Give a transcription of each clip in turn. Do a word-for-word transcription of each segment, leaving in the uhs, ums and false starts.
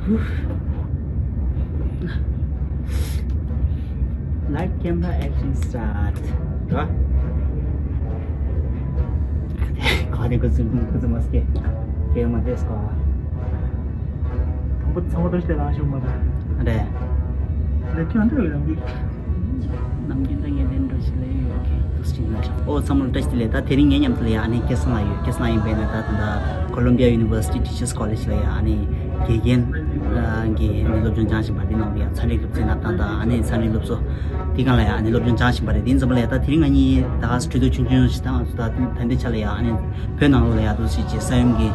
Light camera action start. ར། ག་ནས་ཁུ་ཚུར་ཁུ་ཚུར་མ་སྐྱེ། སྐྱེ་མ་དེས་གོ། དང་པོ་ཚང་མ་བཀྲ་ཤིས་བདེ་ལེགས་ཞུ་མ་རེད། རེད། ལས་ཀྱང་འདྲ་ཡོད་རང་གི། ནམ་རྒྱུན་དང་ངེས་ལྡན་འགྲོ་ཞིག་ལས་ཡོད་ཀྱི་འདུག་ཅིག་ན་ཆོག་ཨོ་ཚང་མ་བཀྲ་ཤིས་བདེ་ལེགས། ད་དེ་རིང་ངའི་མཉམ་དུ་ལ་ཡ་ཨ་ནི་སྐལ་བཟང་ལགས་ཡོད། སྐལ་བཟང་ལགས་ཡིན་པས་ན་ད་ད་ད་Columbia University Teachers College ལ་ཡ་ཨ་ནི་དགེ་རྒན་གྱི་ཨ་ནི་སློབ་སྦྱོང་སྦྱང་བཞིན་པ་འདི་ནང་ལ་ཡ་ཚན་རིག་སློབ་ཚན་ལ་ད་ད་ཨ་ནི་ཚན་རིག་སློབ་གསོ་འདི་སྒང་ལ་ཡ་ཨ་ནི་སློབ་སྦྱོང་སྦྱང་བཞིན་པ་རེད། དེ་ཡིན་ཙམ་པ་ལ་ཡ་ད་དེ་རིང་ང་གཉིས་ད་ག་སེ་གྲོས་བསྡུར་ཆུང་ཆུང་ཞིག་དང་ད་ད་ལྟའི་ཆ་ལ་ཡ་ཨ་ནི། བོད་ནང་ལོགས་ལ་ཡག་ཏུ་ཞིག་ཅེས་ས་ཡོམ་གྱི་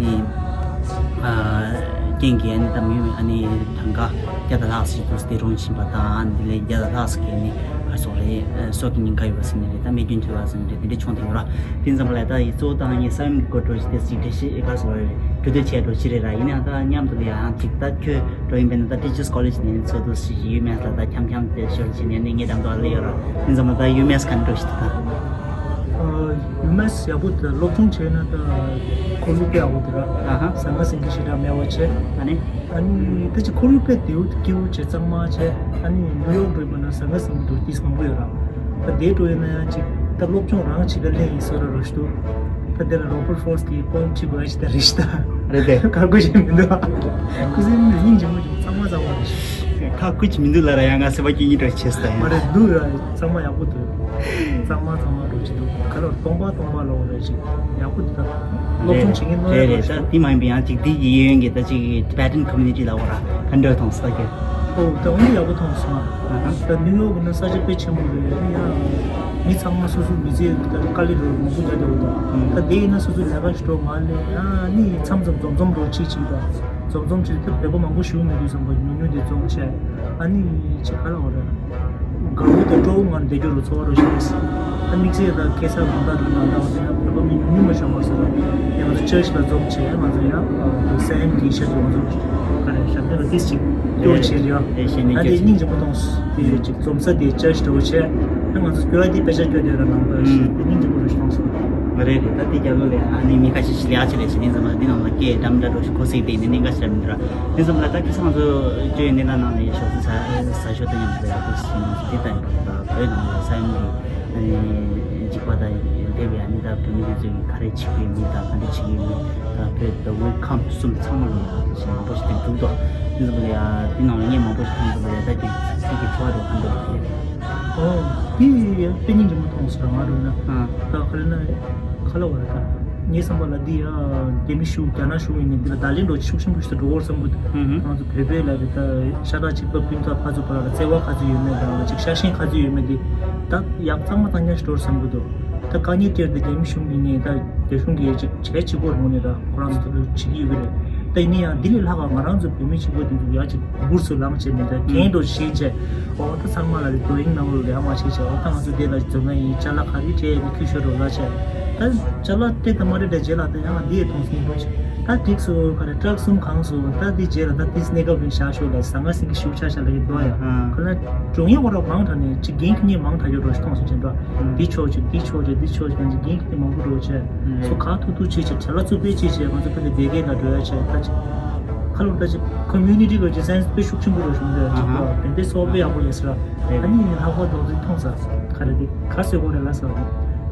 ནི་རྐྱེན་གྱིས་ཨ་ནི་ད་མི་ཨ་ནི་གྲངས་ཀ་བརྒྱ་དང་ལྷག་ཞིག་ཏུ་སྟེ་རུང་བཞིན་པ་དང་འདི་ལས་བརྒྱ་དང་ལྷག་ཞིག་གི་ནི་ག་སོགས་རེད། སྲོག་གི་ཉེན་ཁ་ཡོད་པ་ཟེར་ནི་རེད། ད་རྨས་སྐྱོན་ཐེབས་པ་ཟེར་ནི་རེད། དེ་འདྲ་བྱུང་དེ་ཡོད་ར། དེ་ཙམ་པ་ལ་ད་ཡི་གཙོ་བོ་དང་ངས་ས་ཡོམ་གྱི་སྐོར་འགྲོ་ཞིག་དེ་ཞིག་འགྲེལ་བཤད་ག་སོགས་རེད་གྲོས་བསྡུར་བྱས་འགྲོ་ཞིག་རེད་ར། ཡིན་ནའང་ད་མཉམ་དུ་ལ་ཡང་ཅིག་ད་ཁྱོད་འགྲོ་ཡིན་པས་ན་ད་Teachers College ནས་ཚོགས་འདུ་ཞིག་ཡོད་མེད་ལ་ད་འཁྱམ་འཁྱམ་དེ་ཤོར་ཕྱིན་ནས་ནི་ངས་འགྲམ་དུ་ཨ་ལེ་ཡོད་ར། དེ་ཙམ་པ་ད་ཡོད་མེད་ག་འགྲོ་ཞིག་ད། ཡུལ་མི་ཡག་པོ་དེ་སློབ་སྦྱོང་བྱས་ན་ད་ཁོར་ཡུག་དཔེ་ཡག་པོ་དེ་ར། ཨ་ཧ། ཟང་ངེ་ཟིང་གི་ཞེ་དྲག་མེད་པ་བྱས། ཨ་ནི། ཨ་ནི་ད་ཅི་ཁོར་ཡུག་དཔེ་བདེ་བོ་སྐྱིད་པོ་བྱས་གཙང་མ་བྱས། ཨ་ནི་ནིའུ་ཡོག་འགྲོ་བ་ན་ཟང་ངེ་ཟིང་གི་འདུག་ཏིས་མང་པོ་ཡོད་ར། ད་དེ་འགྲོ་ཡོད་ན་ཡང་ཅིག་ད་སློབ་སྦྱོང་རང་བྱེད་ཀ་ལེན་ཡིན་ས་ར་རོ་ཞིག་འདུག་ད་དེ་ལ་Robert Frost གི་poem གཅིག་པ་ཞིག་ད་རེ་ཞིག་ད། རེད་དེ། ག་དགོས་ཞིག་མི་འདུག་ཁུ་སིམ་སྙིང་རྗེ་མོ་ཞིག་གཙང་མ་གཙང་མ་རེད། ཁ་ཁུ་ཅིག་མི་འདུག་ལ་ར་ཡང་ང་སེམས་པ་སྐྱིད་སྐྱིད་འགྲོ་བྱེད་ས་ཡང་། མ་རེད་འདུག་ར། གཙང་མ་ཡག་པོ་འདུག་གཙང་མ་གཙང་མ་འགྲོ་གི་འདུག་ག་ལ་སྟོང་པ་སྟོང་པ་ལོག་རེ་ཞིག་ཡག་པོ་འདུག་ད་སློབ་སྦྱོང་བྱེད་མཁན་རྣོ་རེད་རེད། ཡོད་ད་ཞིག་དེ་མ་ཡིན་པའི་ཡང་ཅིག་དེ་ཡི་གཡས་གཡོན་གྱི་ད་ཅིག་Tibetan community ལ་འོ་ར་ག་འདྲ་མཐོང་སོང་ད་ཁྱེད། ཨོ་ད་འོ་འདི་ཡག་པོ་མཐོང་སོང་ཨ། ད་ནིའུ་ཡོག་གི་ནང་ས་ཆ་དཔེ་ཆེན་པོ་རེད། ཡང་མི་ཚང་མ་སོ་སོའི་མི་ཚེ་ད་དཀའ་ལས་རོགས་མང་པོ་རྒྱག་བསྡད་འདུག་ད་དེ་ཡིན་ན་སོ་སོའི་ལས་ཀ་ཞིག་འགྲོ་མ་ལས་ཡང་ནི་མཚམས་མཚམས་འཛོམས་འཛོམས་རོགས་གཅིག་གཅིག་ད་འཛོམས་འཛོམས་བྱས་ད་བོད་པ་མང་པོ་ཞུགས་མེད་དུས་ཙམ་པ་ཉུང་ཉུང་དེ་འཛོམས་བྱས་ཨ་ནི་ཅིག་ག་ལ་འོ་རེད། དགའ་བོ་དང་སྤྲོ་བོ་ངང་བསྡད་རྒྱུ་རུ་འཚོ་བ་རུ་ཤེས། ཨ་དམིགས་བསལ་དང་ཁེ་ས་གང་དག་རུ་ང་དང་དེ་ཡང་བོད་པ་མི་ཉུང་ཉུང་མ་ཤོར་མ་སོང་། ཡང་ང་ཚོ་ཅར་ཆ་ལ་འཛོམས་བྱས་ང་ཚོ་ཡང་སེམས་ཀྱི་ཤར་དུ་ང་ཚོ་ག་རེ་ཞབས་བརྟན་ལ་ཏིས་ཅིག་སྐྱོ་བྱེད་རེད་ཡ། ཨ་དེ་སྙིང་རྗེ་མོ་གཏོང་དེ་ཅིག་འཛོམས་ས་དེ་ཅར་ཆ་འགྲོ་བྱས་ཨ་ང་ཚོ་སྐྱོ་བ་དེ་དཔེ་ཆ་སྐྱོ་དེ་ར་ནང་པ་ཞིག་དེ་སྙིང་རྗེ་མོ་རུ་གཏོང་སོང་། རེད་རེད། ད་དེ་རྒྱབ་ལོགས་ལ་ཨ་ནི་མི་ཁ་ཤས་ཤིག་ལས་ཀ་བྱེད་ལས་བྱེད་ནི་ཙམ་ལ་འདི་ནང་ལ་སྐད་འགྲམ་འདྲ་འགྲོ་ཞིག་གོ་སྲིད་དེ་ནི་གནད་འགག་ཞིག་ར་མི་འདུག་ར། དེ་ཙམ་ལ་ད་ཁྱེད་ཚང་ཚོ་བཅོས་ཡོད་ནི་ལ་ནང་ནས་ཞོགས་ཟ་ཟ་ཞོར་དུ་མཉམ་དུ་ཡག་པོ་ཞིག་ནང་དེ་ལྟ་ཡིན་པ་ད་བོད་ནང་ལ་ས་ཡོམ་གྱི་འཇིགས་པ་དང་འདས་པའི་ཨ་ནི་ད་བོད་མི་དེ་ཚོས་ག་རེ་བྱེད་ཀྱི་མིན་དང་ག་འདྲ་བྱེད་ཀྱི་མིན་ད་བོད་ཟླ་དགུའི་ཁམས་གསུམ་ཚང་མ་ལ་ཡག་པོ་ཞིག་མང་པོ་ཞིག་དེ་འདུག་དོ། དེ་ཙམ་ལ་ཡ་དེ་ནང་ལ་ངས་མང་པོ་ཞིག་མཐོང་ཙམ་ལ་ཡ་ད་ཀྱི་ཚིག་གི་འཚོ་བ་རོགས་ག་འདྲ་བྱེད། ཨོ། དེ་ཡང་དཔེ་སྙིང་རྗེ་མོ་མཐོང་སོང་ང་རུ་ན། ཨ། ད་ག་རེ་ན། ག་ལ་བ་རེད་ད། ངའི་བསམ་པ་ལ་འདི་ཡ། རྒྱ་མི་ཤུགས་རྒྱ་ནག་ཤུགས་ཡིན་ནི་འདི་ལ་བརྡ་ལན་འགྲོ་ཤུགས་ཆེན་པོ་ཞིག་ཏུ་འགྲོ་བར་བསམ་གི་འདུག་ཧུམ་ཧུམ། ང་ཚོ་བོད་པའི་ལ་རེད་ད། ཤ་ཁྲག་གཅིག་པ་སྤུན་ཟླ་ཕ་ཚོ་བར་ལ་བརྩེ་བ་ག་ཚོད་ཡོད་མེད་དང་ཅིག་ཤ་ཞེན་ག་ཚོད་ཡོད་མེད་འདི། ད་ཡག་གཙང་མ་གཙང་རྐྱང་ཞིག་འགྲོ་བར་བསམ་གི་འདུག་ད་དཀའ་ངལ་སྤྲད་དེ་རྒྱ་མི་གཞུང་གིས་ནས་ད་རྒྱ་གཞུང་གིས་ཅིག་བྱས་བྱེད་དགོས་རེད་ནས་ད་ཁོ་རང་ཚོ་ད་བྱེད་ཀྱི་ཡོད་ཀྱི་རེད། ད་ཡིན་ན་ཡང་འདི་ལས་ལྷག་ག་ང་རང་ཚོ་བོད་མི་གཅིག་པོ་དེ་ཚོ་ཡ་ཅིག་འབུར་ཚུར་ལངས་བྱས་ནས་ད་གན་འགྲོ་ཤེས་བྱས་ཨོ་ད་ཚང་མ་ལ་རེད་དོ་ཡིན་ནང་ལོགས་ལ་ཡ་མ་བྱས་བྱས་ཨོ་ད་ང་ཚོ་དེ་ལ་འཛོམས་ན་ཡིན་ཅ་ལག་ག་རེ་སྤྲད་ཡིན་ཁྱུ་ཤོར་འགྲོ་ལ་བྱས་ད་ཅ་ལག་སྤྲད་ད་མ་སྤྲད་ད་རྗེས་ལ་ད་ཡང་འདི་ཡས་མཐོང་སོང་འགྲོ་བྱས་ད་འགྲིག་སོང་ག་རེ་ཊག་གསུམ་གང་སོང་ད་འདི་རྗེས་ལ་ད་འདི་གནས་སྐབས་རིང་བཞག་ཤོག་ལ་ཟ་ང་ཟིང་གི་ཤུགས་ཆག་ཆག་ལ་ཡིན་འགྲོ་ཡ་ཁོ་ན་འགྲོ་ངེས་འོ་ར་མང་དྲགས་ནས་ཅིག་རྒན་ཁྱི་ངས་མང་དྲགས་ཡོད་འགྲོ་ཞིག་མཐོང་སོང་བྱས་འགྲོ། འདི་ཕྱོགས་ཅིག་འདི་ཕྱོགས་ཅིག་འདི་ཕྱོགས་ཅིག་ནང་གི་རྒན་གྱི་མང་པོ་འགྲོ་བྱས། སོ་ཁ་ཐུག་ཐུག་བྱེད་བྱས་བྲེལ་བ་ཚུགས་པའི་བྱེད་བྱས་ང་ཚོ་ཕ་གི་བསྡད་མཁན་ལ་འགྲོ་ཡ་བྱས་ད་ཅིག་ཁ་ལོ་ད་ཅིག་ཁོ་མིའུ་ནི་ཊི་གི་ཅིག་སེན་སི་དཔེ་ཤུགས་ཆེན་པོ་འགྲོ་བྱུང་འདྲ་ཅིག་ཨ་ཧ། ད་དེ་འདྲའི་སོགས་དཔེ་ཡག་པོ་ལས་སི་ར། རེད། ཨ་ནི་ལྷག་པར་དུ་འདི་མཐོང་ས་ག་རེ་འདི་ག་ཟེར་དགོས་རེད་ལ་ཟེར་བ་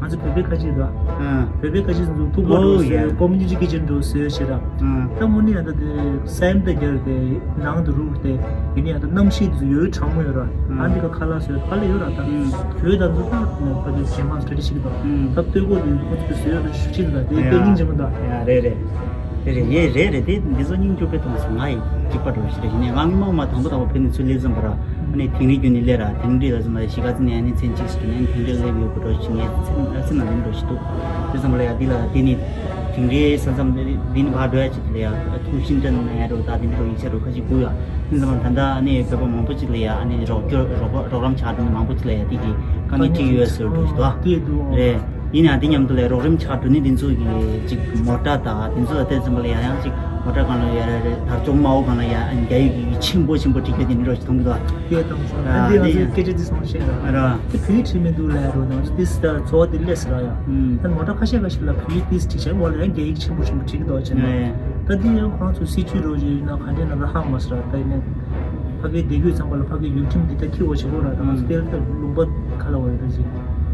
ང་ཚོ་བོད་པའི་ཁ་ཆེ་འདུག་ཨ། བོད་པའི་ཁ་ཆེ་འདུག་ཐུག་པ་འགྲོ་ཟེར་ཀོ་མིའུ་ནི་ཊི་ཀི་ཅན་འགྲོ་ཟེར་བྱས་ར། ད་དངོས་གནས་ཡང་ད་དེ་སེམས་དེ་རྒྱལ་ཏེ་ནང་དུ་རུག་སྟེ་ཡིན་ཡང་ད་གནམ་གཤིས་དེ་ཚོ་ཡོད་གྲང་མོ་ཡོད་ར། ཨ་འདི་ག་ཁ་ལག་བཟོས་ཁ་ལག་ཡོད་ར་ད། གོས་དང་ཚོ་ད་ནང་ཕ་གི་གཞན་མང་གྲ་སྒྲིག་ཞིག་དང་ད་ལྟོས་གོ་དེ་ཁོ་ཚོ་བཟོས་ཡོད་ར་ཤུགས་ཆེ་དང་དེ་དཔེ་སྙིང་རྗེ་མོ་དང་། ཡ་རེད་རེད། རེད་རེད་ཡེ་རེད་རེད་དེ་འདི་ཚོ་སྙིང་སྐྱོ་དཔེ་མཐོང་སོང་ང་ཡི་སྐྱིད་པ་འགྲོ་ཞིག་རེད་ཡིན་ནའི་ང་སྔོན་མ་མ་དང་པོ་དང་པོ་བོད་ནས་ཚུར་སླེབས་ཙམ་པ་ར་ཨ་ནི་དིང་རི་རྒྱུན་ནས་སླེབས་ར་དིང་རི་ལ་ཙམ་པ་ཤི་ཁ་ཙི་ནས་ཨ་ནི་མཚན་གཅིག་སུ་ནས་ཨ་ནི་དིང་རི་སླེབས་ཡོད་པ་འགྲོ་ཞིག་ངས་ཚེ་ཚེ་ནང་ལེན་འགྲོ་ཞིག་འདུག་དེ་ཙམ་པ་ལ་ཡ་འདི་ལ་དེ་ནི་དིང་རིའི་ས་མཚམས་འདི་ནི་ཕར་འགྲོ་ཡ་ཅིག་ལ་ཡ་ཐུག་ཤིན་ཏན་ན་ཡ་རོ་ད་དེ་འདྲ་རོ་ཡིག་ཆ་རོ་ཁ་ཅིག་དགོས་ཡ། དེ་ཙམ་པ་ད་ལྟ་ཨ་ནི་བོད་པ་མང་པོ་ཅིག་ལ་ཡ་ཨ་ནི་རོགས་སྐྱོར་རོགས་རོགས་རམ་ཆགས་འགྲོ་ནི་མང་པོ་ཅིག་ལ་ཡ་དེ་གི་དཀའ་ངལ་འཕྲད་ཡོད་ཟེར་འགྲོ་ཞིག་འདུག་ཨ། དེ་འདུག་ཨོ། རེད། ཡིན་ཡང་དེ་མཉམ་དུ་ལ་རོགས་རམ་ཆགས་འགྲོ་ནི་དེ་ཚོ་གི་ཅིག་མོ་ཊ་དང་དེ་ཚོ་ལ་བལྟས་ཙམ་པ་ལ་ཡ་ཡང་ཅིག་མོ་ཊ་སྒང་ལ་ཡ་རེད་རེད་དར་ལྕོག་དམར་པོ་སྒང་ལ་ཡ་ཨ་ནི་རྒྱ་ཡིག་གི་ཆེན་པོ་ཆེན་པོ་བྲིས་ཡོད་དེ་འདྲ་ཞིག་མཐོང་གི་འདུག་ཨ། དེ་དང་སོང་། ཨ་འདི་ང་ཚོའི་སྐད་ཆ་འདི་སོང་བཤད་ར། ཨ་ར། དེ་བོད་ཡིག་བྲིས་མི་འདུག་ལབ་རོ་ང་ཚོ་ཏིས་ད་ཚོ་བ་འདི་ལས་ར་ཡ། ཨུམ། ད་མོ་ཊ་ཁ་ཤས་ཁ་ཤས་ལ་བོད་ཡིག་ཏིས་བྲིས་བྱས་འོག་ལ་ཡང་རྒྱ་ཡིག་ཆེན་པོ་ཆེན་པོ་བྲིས་ཀྱི་འདུག་བྱས་ན། ཨེ། ད་ ད་དེ་ཡང་ཁོང་ཚོ་སྲིད་ཇུས་རོགས་ཞུས་ཡོད་ན་ག་འདྲས་ན་ད་ཧ་མ་སི་ར། ད་ཡིན་ནའི་ཕ་གིའི་བསྡད་དགོས་ཙམ་པ་ལ་ཕ་གིའི་ཡུལ་ཁྲིམས་འདི་ད་ཁྱི་བ་ཞིག་གོ་ར། ད་ང་ཚོ་དེ་ལ་ད་ལུང་པ་ག་ལ་བ་རེད། ད་ཅིག་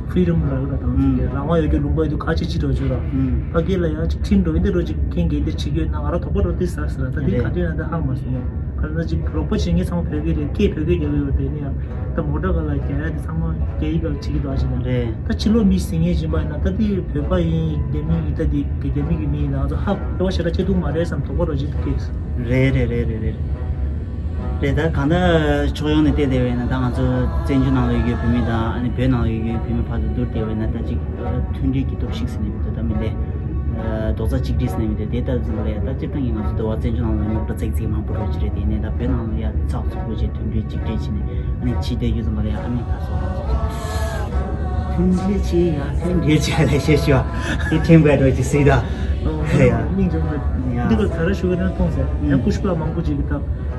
ཧྥི་རི་ཌམ་ལ་ར། ད་ང་ཚོ་གི་རང་དབང་ཡོད་རྒྱུ་ལུང་པ་ཡོད་དུ་ག་ཅིག་ཅིག་རོགས་ཞུ་ར། ཕ་གི་ལ་ཡང་ཅིག་ཁྲིམས་རོགས་འདི་རོགས་ཅིག་མཁན་འགན་འདི་བྱེད་ཀྱི་ཡོད་ན་ང་ར་དོགས་པ་རོགས་འདི་ཟ་ཟེར་ར། ད་འདི་ག་འདྲས་ན་ད་ཧ་མ་སི་ནས་ག་ལ་ན་ཅིག་རོགས་པ་བྱེད་མཁན་ཚང་མ་བོད་སྐད་རེད། སྐད་བོད་སྐད་རྒྱག་གི་ཡོད་རེད། དེ་ནི་ཡང་ད་མོ་ཊ་ག་ལ་རྒྱག་ཡ་དེ་ཚང་མ་རྒྱ་ཡིག་ག་ལ་བྱེད་ཀྱི་འདུག་ཨ་ཅིག་ན་རེད། ད་ཕྱི་ལོགས་མི་ཟིན་ངེས་བཞིན་པ་ཡིན་ན་ད་དེ་བོད་པ་ཡིན། རྒྱ་མི་ཡིན། ད་དེ་རྒྱ་མི་གི་མི་ཡིན་ན་ང་ཚོ་ཧ་གོ་བ་ཞེ་དྲག་ཆེ་ཐུག་མ་རེད་བསམ་དོགས་པ་རོ་ཅིག་ཐུག་གི་རེད། རེད་རེད་རེད་རེད་རེད། རེད། ད་གང་ལྟར་ཕྱོགས་ཡོངས་ནས་བལྟས་བསྡད་པ་ཡིན་ན་ད་ང་ཚོ་བཙན་བྱོལ་ནང་ལ་ཡོད་བོད་མི་དང་ཨ་ནི་བོད་ནང་ལ་ཡོད་བོད་མི་བར་དུ་བསྡུར་བསྡད་པ་ཡིན་ན་ད་ཅིག་མཐུན་སྒྲིལ་གྱི་སྟོབས་ཤུགས་ཟེར་ནས་མི་འདུག་ད་མི་འདི་རྡོག་རྩ་གཅིག་སྒྲིལ་ཟེར་ནས་མི་འདུག་དེ་ལྟར་ཙམ་པ་ལ་ཡ་ད་སྤྱིར་བཏང་གི་ང་ཚོ་འདི་བ་བཙན་བྱོལ་ནང་ལ་རྙོག་དྲ་ཙིག་ཙིག་མང་པོ་རོ་ཅིག་རེད། དེ་ནས་ད་བོད་ནང་ལ་ཡ་ཚགས་ཚུད་པོ་བྱས་མཐུན་སྒྲིལ་གཅིག་སྒྲིལ་བྱས་ནས་ཨ་ནི་ཕྱི་བསྡད་རྒྱུ་ཙམ་པ་ལ་ཡ་ཨ་ནི་ཁ་སོ་མཐུན་སྒྲིལ་བྱས་ཡ་མཐུན་སྒྲིལ་བྱས་ལ་ཤེས་ཤོག་དེ་ཁྲིམས་འགལ་འགྲོ་ཅིག་སྲིད་ད། ཧེ་ཡ། སྙིང་རྗེ་མོ་རེད། འདི་ག་ད་ར་ཞུ་གི་ན་མཐོང་ཟེར་ཡང་ཀུ་ཤུ་ལ་མང་པོ་ཅིག་གི་ད་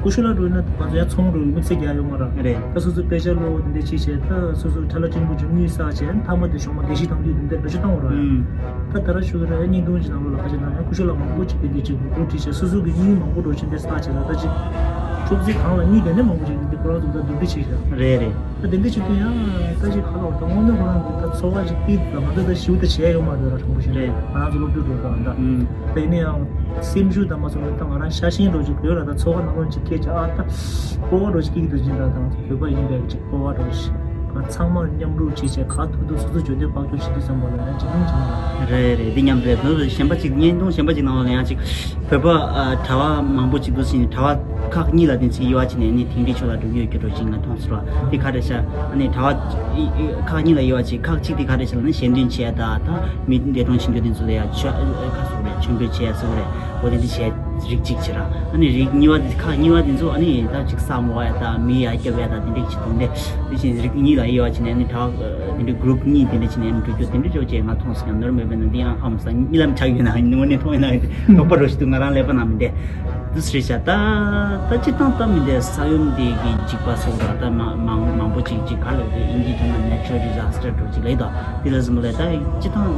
ཀུ་ཤུ་ལ་འགྲོ་ན་ང་ཚོ་ཡང་ཚོང་འགྲོ་དམིགས་བསལ་རྒྱག་ཡོད་མ་ར། རེད། ད་སོ་སོ་དཔེ་ཆ་ཀློག་འདི་འདྲ་ཅིག་བྱས། ད་སོ་སོ་ཁྲ་ལ་ཆེན་པོ་ཅིག་དངུལ་བསགས་བྱས་མཐའ་མ་དེ་ཞོགས་མ་བདེ་སྐྱིད་གཏོང་དུས་འདི་འདྲ་བེད་སྤྱོད་བཏང་བ་ར། ད་ད་ར་ཞུ་གི་ར་ཡང་བརྙན་ཐུང་ཅིག་ནང་ལོགས་ལ་ཁ་ཆེ་ན་ཡང་ཀུ་ཤུ་ལ་མང་པོ་ཅིག་གི་འདི་ཅིག་འགོ་ཁྲིད་བྱས་སོ་སོ་གི་དངུལ་མང་པོ་འགྲོ་ཆེན་དེ་བསགས་བྱས་ར། ད་ཅིག་ཆོག་ཚིག་གང་ལ་དངུལ་དེ་ནས་མང་པོ་ཅིག་འདི་ཁོ་རང་ཚོ་ད་སྡུག་སྒྲིག་བྱས་ཤག་རེད་རེད། ད་དེ་འདྲ་བྱེད་དུས་ཡང་ད་ཅིག་ཁ་ལོ་ད་དངོས་གནས་ཁོ་རང་གི་ད་འཚོ་བ་ཅིག་སྐྱིད་ད་ང་ཚོ་ད་ཞིའུ་ད་བྱས་ཡོད་མ་རེད་ར། དྲང་པོ་བཤད་ན་རེད། ང་རང་ཚོ་སློབ་ཕྲུག་འགྲོ་གང་ད་ད་ཡིན་ན་ཡང་སེམས་ཤུགས་དང་མ་སོང་ད་ང་རང་ཤ་ཞེན་འགྲོ་ཅིག་བོད་ལ་ད་འཚོ་བ་ནང་ལོགས་ཅིག་སྐྱེས་ཅིག་ཨ་ད་སྤོ་བ་འགྲོ་ཅིག་སྐྱིད་ཀྱི་འདུག་ཅིག་ད་ད་ང་ཚོ་བོད་པ་ཡིན་པས་ཅིག་སྤོ་བ་འགྲོ་ཅིག་ཚང་མ་མཉམ་རུབ་བྱས་བྱས་ག་ཐུབ་ཐུབ་སོ་སོ་འཇོན་འདོད་དཔག་སྐྱོར་བྱེད་དུས་ཙམ་པ་ལ་ཡང་ཇེ་ཉུང་ཇེ་ཉུང་རེད་རེད། འདི་མཉམ་རེད། བོད་གཞན་པ་ཅིག་བརྙན་ཐུང་གཞན་པ་ཅིག་ནང་ལ་ཡང་ཅིག་བོད་པ་ཨ་གྲྭ་བ་མང་པོ་ཅིག་འདུག་ཟིན་གྲྭ་བ་ཁག་གཉིས་ལ་བརྟེན་ཚེ་དབྱེ་བ་ཕྱེ་ནས་ནི་དིང་རི་ཕྱོགས་ལ་འགྲོ་གི་ཡོད་ཀྱི་འགྲོ་ཅིག་ང་མཐོང་སོང་ར། དེ་ག་རེ་ཤག་ཨ་ནི་གྲྭ་བ་ཁག་གཉིས་ལ་དབྱེ་བ་ཕྱེ། ཁག་གཅིག་དེ་ག་རེ་ཤག་ལ་ནི་ཞལ་འདོན་བྱས་ད་ད་མི་འདས་གྲོངས་ཕྱིན་རྒྱུ་དེ་ཚོ་ལ་ཡ་ཆོས་ཁ་སོགས་རེད། མཆོད་འབུལ་བྱས་སོགས་རེད། འོ་དེ་འདི་བྱས་རིགས་གཅིག་བྱས་ར། ཨ་ནི་རིགས་གཉིས་པ་དེ་ཁག་གཉིས་པ་དེ་ཚོ་ཨ་ནི་ད་ཅིག་ས་མོ་བ་ཡ་ད་མི་ཡ་སྐྱབས་ཡ་ད་དེ་འདྲས་ཅིག་དང་འདྲས་དེ་བཞིན་རིགས་གཉིས་ལ་དབྱེ་བ་ཕྱེ་ནས་ཨ་ནི་གྲྭ་བ་དེ་འདྲའི་གུ་རུབ་གཉིས་དེ་འདྲ་བྱས་ནས་འགྲོ་རྒྱུ་དེ་འདྲ་ཅོག་ཅེས་ང་མཐོང་སོང་། ཡང་ནོར་མེད་པས་ན་འདི་ཡང་ཧ་མ་སང་རྨི་ལམ་ཆགས་ཡོད་ན་ཡིན་ནོ་ནས་མཐོང་ཡིན་ན་ཡིན་དོགས་པ་རོ་ཞིག་ཏུ་ང་རང་ཀླད་པ་ནང་མི་འདས་དུ་སྲིད་ཤ་ད་ད་སྤྱིར་བཏང་ད་མི་འདས་ས་ཡོམ་དེ་གི་འཇིགས་པ་སོགས་ལ་ད་མ་མང་མང་པོ་ཅིག་ཅིག་ག་ལ་དེ་ཨིན་ཇི་ཐོག་ན་natural disaster་འགྲོ་ཅིག་ལས་དོ་དེ་ལ་གཟིམ་པ་ལས་ད་སྤྱིར་བཏང་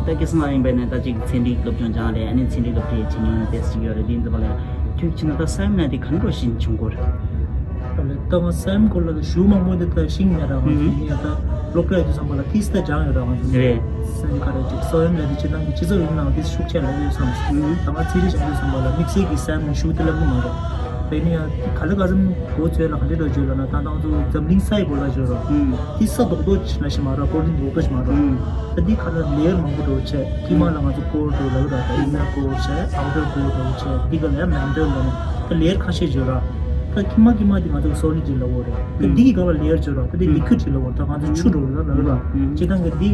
ད་སྐལ་བཟང་ལ་ཡིན་པས་ན་ད་ཅིག་ཚན་རིག་སློབ་སྦྱོང་སྦྱང་རེད། ཨ་ནི་ཚན་རིག་སློབ་ཁྲིད་བྱེད་མྱོང་ན་དེ་སྲིད་ཡོད་རེད། དེ་འདི་པ་ལ་ཐུག་ཕྱིན་ན་ད་ས་ཡོམ་ན་དེ་ག་འགྲོ་བཞིན་བྱུང་གོ་རེད། ད་ལྟ་ང་སེམས་ཁོ་ལ་ཞུ་མང་པོ་འདི་ལྟ་ཤིང་ནས་ར་ང་ཚོ་ཡིན་ཡ་ད་སློབ་གྲྭ་ཡོད་དུས་ཙམ་པ་ལ་ཏིས་ད་སྦྱང་ཡོད་ར་ང་ཚོ་ཡིན་རེད། སེམས་ཁ་ར་ཅིག་སོ་ཡོན་ལ་དེ་སྤྱི་བཏང་གི་སྤྱི་ཚོགས་རིང་ནང་ཏིས་ཤུགས་ཆེ་ལ་ཡོད་བསམ་སོང་། ད་ང་ཚེ་རིང་སྦྱང་དུས་ཙམ་པ་ལ་དམིགས་བསལ་གྱི་སེམས་ནས་ཞུ་དེ་ལབ་གི་མ་རེད། དེ་ནི་ཡང་ག་ལེ་ག་ཙམ་གོ་ཚོད་ལ་ག་འདྲེ་འགྲོ་བརྗོད་ལ་ན་ད་ང་ཚོ་འཛམ་གླིང་ས་ཡི་གོ་ལ་བརྗོད་ར་ཏིས་ས་རྡོག་རྡོག་ཅིག་ན་ཞིག་མ་ར་ཀོ་ལིན་རྡོག་རྡོག་ཅིག་མ་ར་ད་འདི་ཁ་ལ་ལེ་ཡར་མང་པོ་འགྲོ་བྱས་དཀྱིལ་མ་ལ་ང་ཚོ་ཀོར་འགྲོ་ལ་ཡོད་ར་ད་ཨིན་ནར་ཀོར་བྱས་ཨའུ་ཊར་ཀོར་འགྲོ་བྱས་འདི་ག་ལ་ཡང་མེན་ཊལ་ལ་ནི་ད་ལེ་ཡར་ཁ་ཤས་བརྗོད་ར། ད་ཁྱི་མ་ཁྱི་མ་དེ་ང་ཚོ་སོ་ལི་ཌི་ལ་འོ་རེད། ད་འདི་གི་སྒང་ལ་ལེ་ཡར་བརྗོད་ར། ད་དེ་ལི་ཁུ་ཌི་ལ་འོ་རེད། ད་ང་ཚོ་ཆུ་འགྲོ་ར་ལ་ར། སྤྱི་བཏང་གི་འདི་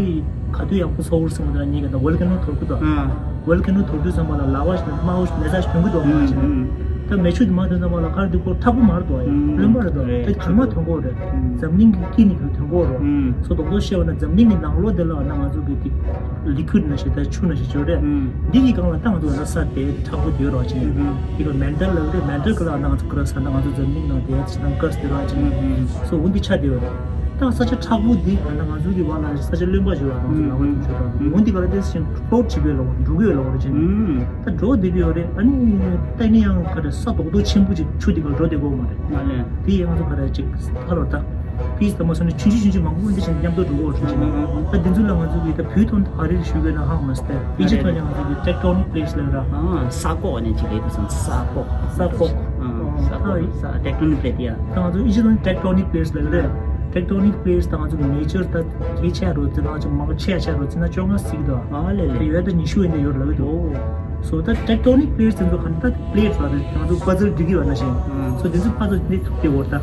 ག་དུས་ཡག་པོ་ཚོགས་འུར་སེང་བ་དེ་ར་ཉེ་གི་ད་ཝོལ་ཀེ་ནོ་ཐོར་གི་དོ། ཝོལ་ཀེ་ནོ་ཐོར་དུས་ཙམ་པ་ལ་ལ་བ་ཞིག་དམར་བོ་ཞིག་མེ་ཚ་ཞིག་ཐོན་གི་དོ་མ་ཞིག་ད་མེ་ཆུ་དེ་མ་ཐོན་ཙམ་པ་ལ་ཁར་དུ་ཁོ་ཁྲག་པོ་མར་དོ་ཡ་རློན་པ་རེད་དོ། ད་གང་མ་ཐོན་གོ་རེད། འཛམ་གླིང་གི་དཀྱིལ་ནས་ཐོན་གོ་རོ། སོ་རྡོག་རྡོག་བཤད་བ་ན་འཛམ་གླིང་གི་ནང་ལོགས་དེ་ལ་ན་ང་ཚོ་གི་དེ་ལི་ཁུ་ཌི་ན་ཞིག་ད་ཆུ་ན་ཞིག་བརྗོད་རེད། འདི་གི་སྒང་ལ་ད་ང་ཚོ་ལ་ས་དེ་དྲག་པོ་དེ་རོ་ཅིག་ནས། དེ་ག་མེན་ཊལ་ལབ་རེད། མེན་ཊལ་ག་ལ་ན་ང་ཚོ་ཀ་ར་ས་ད་ང་ཚོ་འཛམ་གླིང་ནང་དེ་ཡ་ཅི་ན་ཀར་སི་དེ་རོ་ཅིག་ནས། སོ་འོ་འདི་ཆ་དེ་ཡོད་རེད། ད་ས་ཆ་དྲག་པོ་འདི་ད་ང་ཚོ་གི་བ་ལ་ས་ཆ་རློན་པ་ཞིག་ཡོད་ར་ང་ཚོ་ལ་བ་དེ་ཞུ་ར་འོ་འདི་ག་ལ་དེ་སི་ཅིག་ཕོ་ཊི་བྱེད་དགོས་ལ་འགྲོ་གི་ཡོད་ལ་འོ་ར་ཅིག་ནས། ད་འགྲོ་བསྡད་ཀྱི་ཡོད་རེད། ཨ་ནི་ད་ནི་ཡང་ག་རེ་ས་རྡོག་རྡོག་ཆེན་པོ་ཅིག་ཆུ་དེ་ག་འགྲོ་བསྡད་དགོས་མ་རེད། དེ་ཡང་ང་ཚོ་ག་རེ་ཅིག་ཧ་ལོ་ད། ཕིས་ད་མ་སོང་ནས་ཆུང་ཆུང་ཆུང་ཆུང་མང་པོ་འདི་བཞིན་མཉམ་དུ་འགྲོ་གོ་ཆུང་ཆུང་ད་འདི་ཚོ་ལ་ང་ཚོ་གི་ད་བོད་ཐོག་ནས་ག་རེ་ཞུ་དགོས་ན་ཧང་མ་སྟེ་ཕིན་ཇི་ཐོག་ནས་ང་ཚོ་གི་ཊེག་ཊོ་ནིག་པི་ལེཊ་ལབ་ར། ས་ཀོག་ནས་ཅིག་ལས་དུ་སོང་ས་ཀོག་ས་ཀོག་ས་ཀོག་ས་ཊེག་ཊོ་ནིག་པི་ལེཊ་ཡ། ད་ང་ཚོ་ཨི་ཇི་ཐོག་ནས་ཊེག་ཊོ་ནིག་པི་ལེཊ་ལབ་ར། ཊེག་ཊོ་ནིག་པི་ལེཊ་ད་ང་ཚོ་གི་མེ་ཇར་ད་གལ་ཆེ་རོ་ཙི་ང་ཚོ་མང་ཆེ་ཆེ་རོ་ཙི་ན་བཅོ་ལྔ་ཟིག་ད། ཨ་ལེ་ལེ། ད་ཡོད་ད་ཉི་ཤུ་ཡིན་ད་ཡོད་ལབ་གི་འདུག་སོ་ད་ཊེག་ཊོ་ནིག་པི་ལེཊ་ཚོ་ག་ད་པི་ལེཊ་ལ་ང་ཚོ་པ་ཛལ་འགྲིག་གི་ཡོད་ན་ཞིང་། སོ་དེ་ཚོ་ཕ་ཚོ་འདི་ཐུག་དེ་བོར་ད།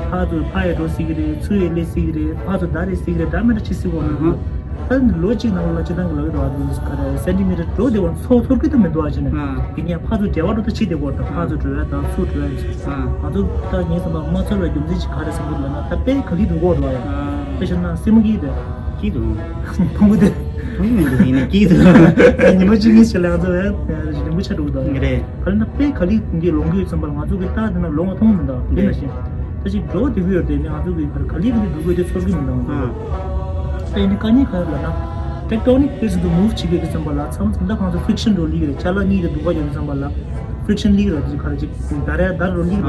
ཕ་ཚོ་ཕ་ཡ་འགྲོ་སྲིད་གི་རེད། ཚུར་ཡ་སླེབས་སྲིད་གི་རེད། ཕ་ཚོ་ད་རེད་སྲིད་གི་རེད། ད་མེད་ད་ཆི་སྲིད་གོ་ནི་འདུག་ད་ལོ་གཅིག་ནང་ལ་སྤྱི་བཏང་གི་ལོ་ཡོད་དོ་འདུག་ག་རེ་སེན་ཊི་མི་ཊར་འགྲོ་དེ་བོར་ཚོ་ཚོར་གི་ད་མི་འདུག་ཨ་ཅི་ནས། དེ་ནས་ཕ་ཚོ་འབྲེལ་བ་འགྲོ་ད་ཆི་དེ་བོར་ད་ཕ་ཚོ་འགྲོ་ཡ་དང་ཚུར་འགྲོ་ཡ་ཅི། ང་ཚོ་ད་ངས་བསམ་པ་མ་ཚོར་བའི་རྒྱུ་མཚན་ཅིག་ག་རེ་བསམ་གི་འདུག་ལབ་ན་ད་དཔེ་ག་ལི་འགྲོ་གོ་འགྲོ་ཡ། དཔེ་བཤད་ན་སེན་མོ་གི་དེ། སྐྱིད་འདུག་ཕུང་པོ་དེ། ཕུང་མི་འདུག་ཡིན་ནའི་སྐྱིད་འདུག་ཉི་མ་གཅིག་གཉིས་ཤིག་ལ་ང་ཚོ་ཡང་རིང་པོ་ཆགས་འགྲོ་གི་འདུག་རེད། ག་ལ་ན་དཔེ་ག་ལི་འདི་ལོང་གི་ཡོད་ཙམ་པ་ལ་ང་ཚོ་གི་རྟགས་དེ་ན་ལོང་བ་མཐོང་མི་འདུག་འདི་ནང་བཞིན་ད་ཅིག་འགྲོ་བསྡད་ཀྱི་ཡོད་དེ་ནི་ང་ཚོ་གི་ག་ལི་ག་ལི་འགྲོ་གི་ཡོད་དེ་ཚོར་གི་མི་འདུག་ང་ཚོ་ད་ཡིན་ནའི་དཀའ་ངལ་ག་རེ་ལབ་ན་ཊེག་ཊོ་ནིག་པི་ལེཊ་དུ་མུབ་བྱེད་ཀྱི་ཡོད་དེ་ཙམ་པ་ལ་མཚམས་མཚམས་ད་ང་ཚོ་ཕི་རིག་ཤན་འགྲོ་ལི་གི་རེད། ཅ་ལག་གཉིས་དེ་སྡུག་པ་ཡོད་དེ་ཙམ་པ་ལ། ཕིག་ཤན་ལིག་ར་དེ་ཁ་ར་ཅིག་དར་ཡ་དར་རོ་ལིག་ར།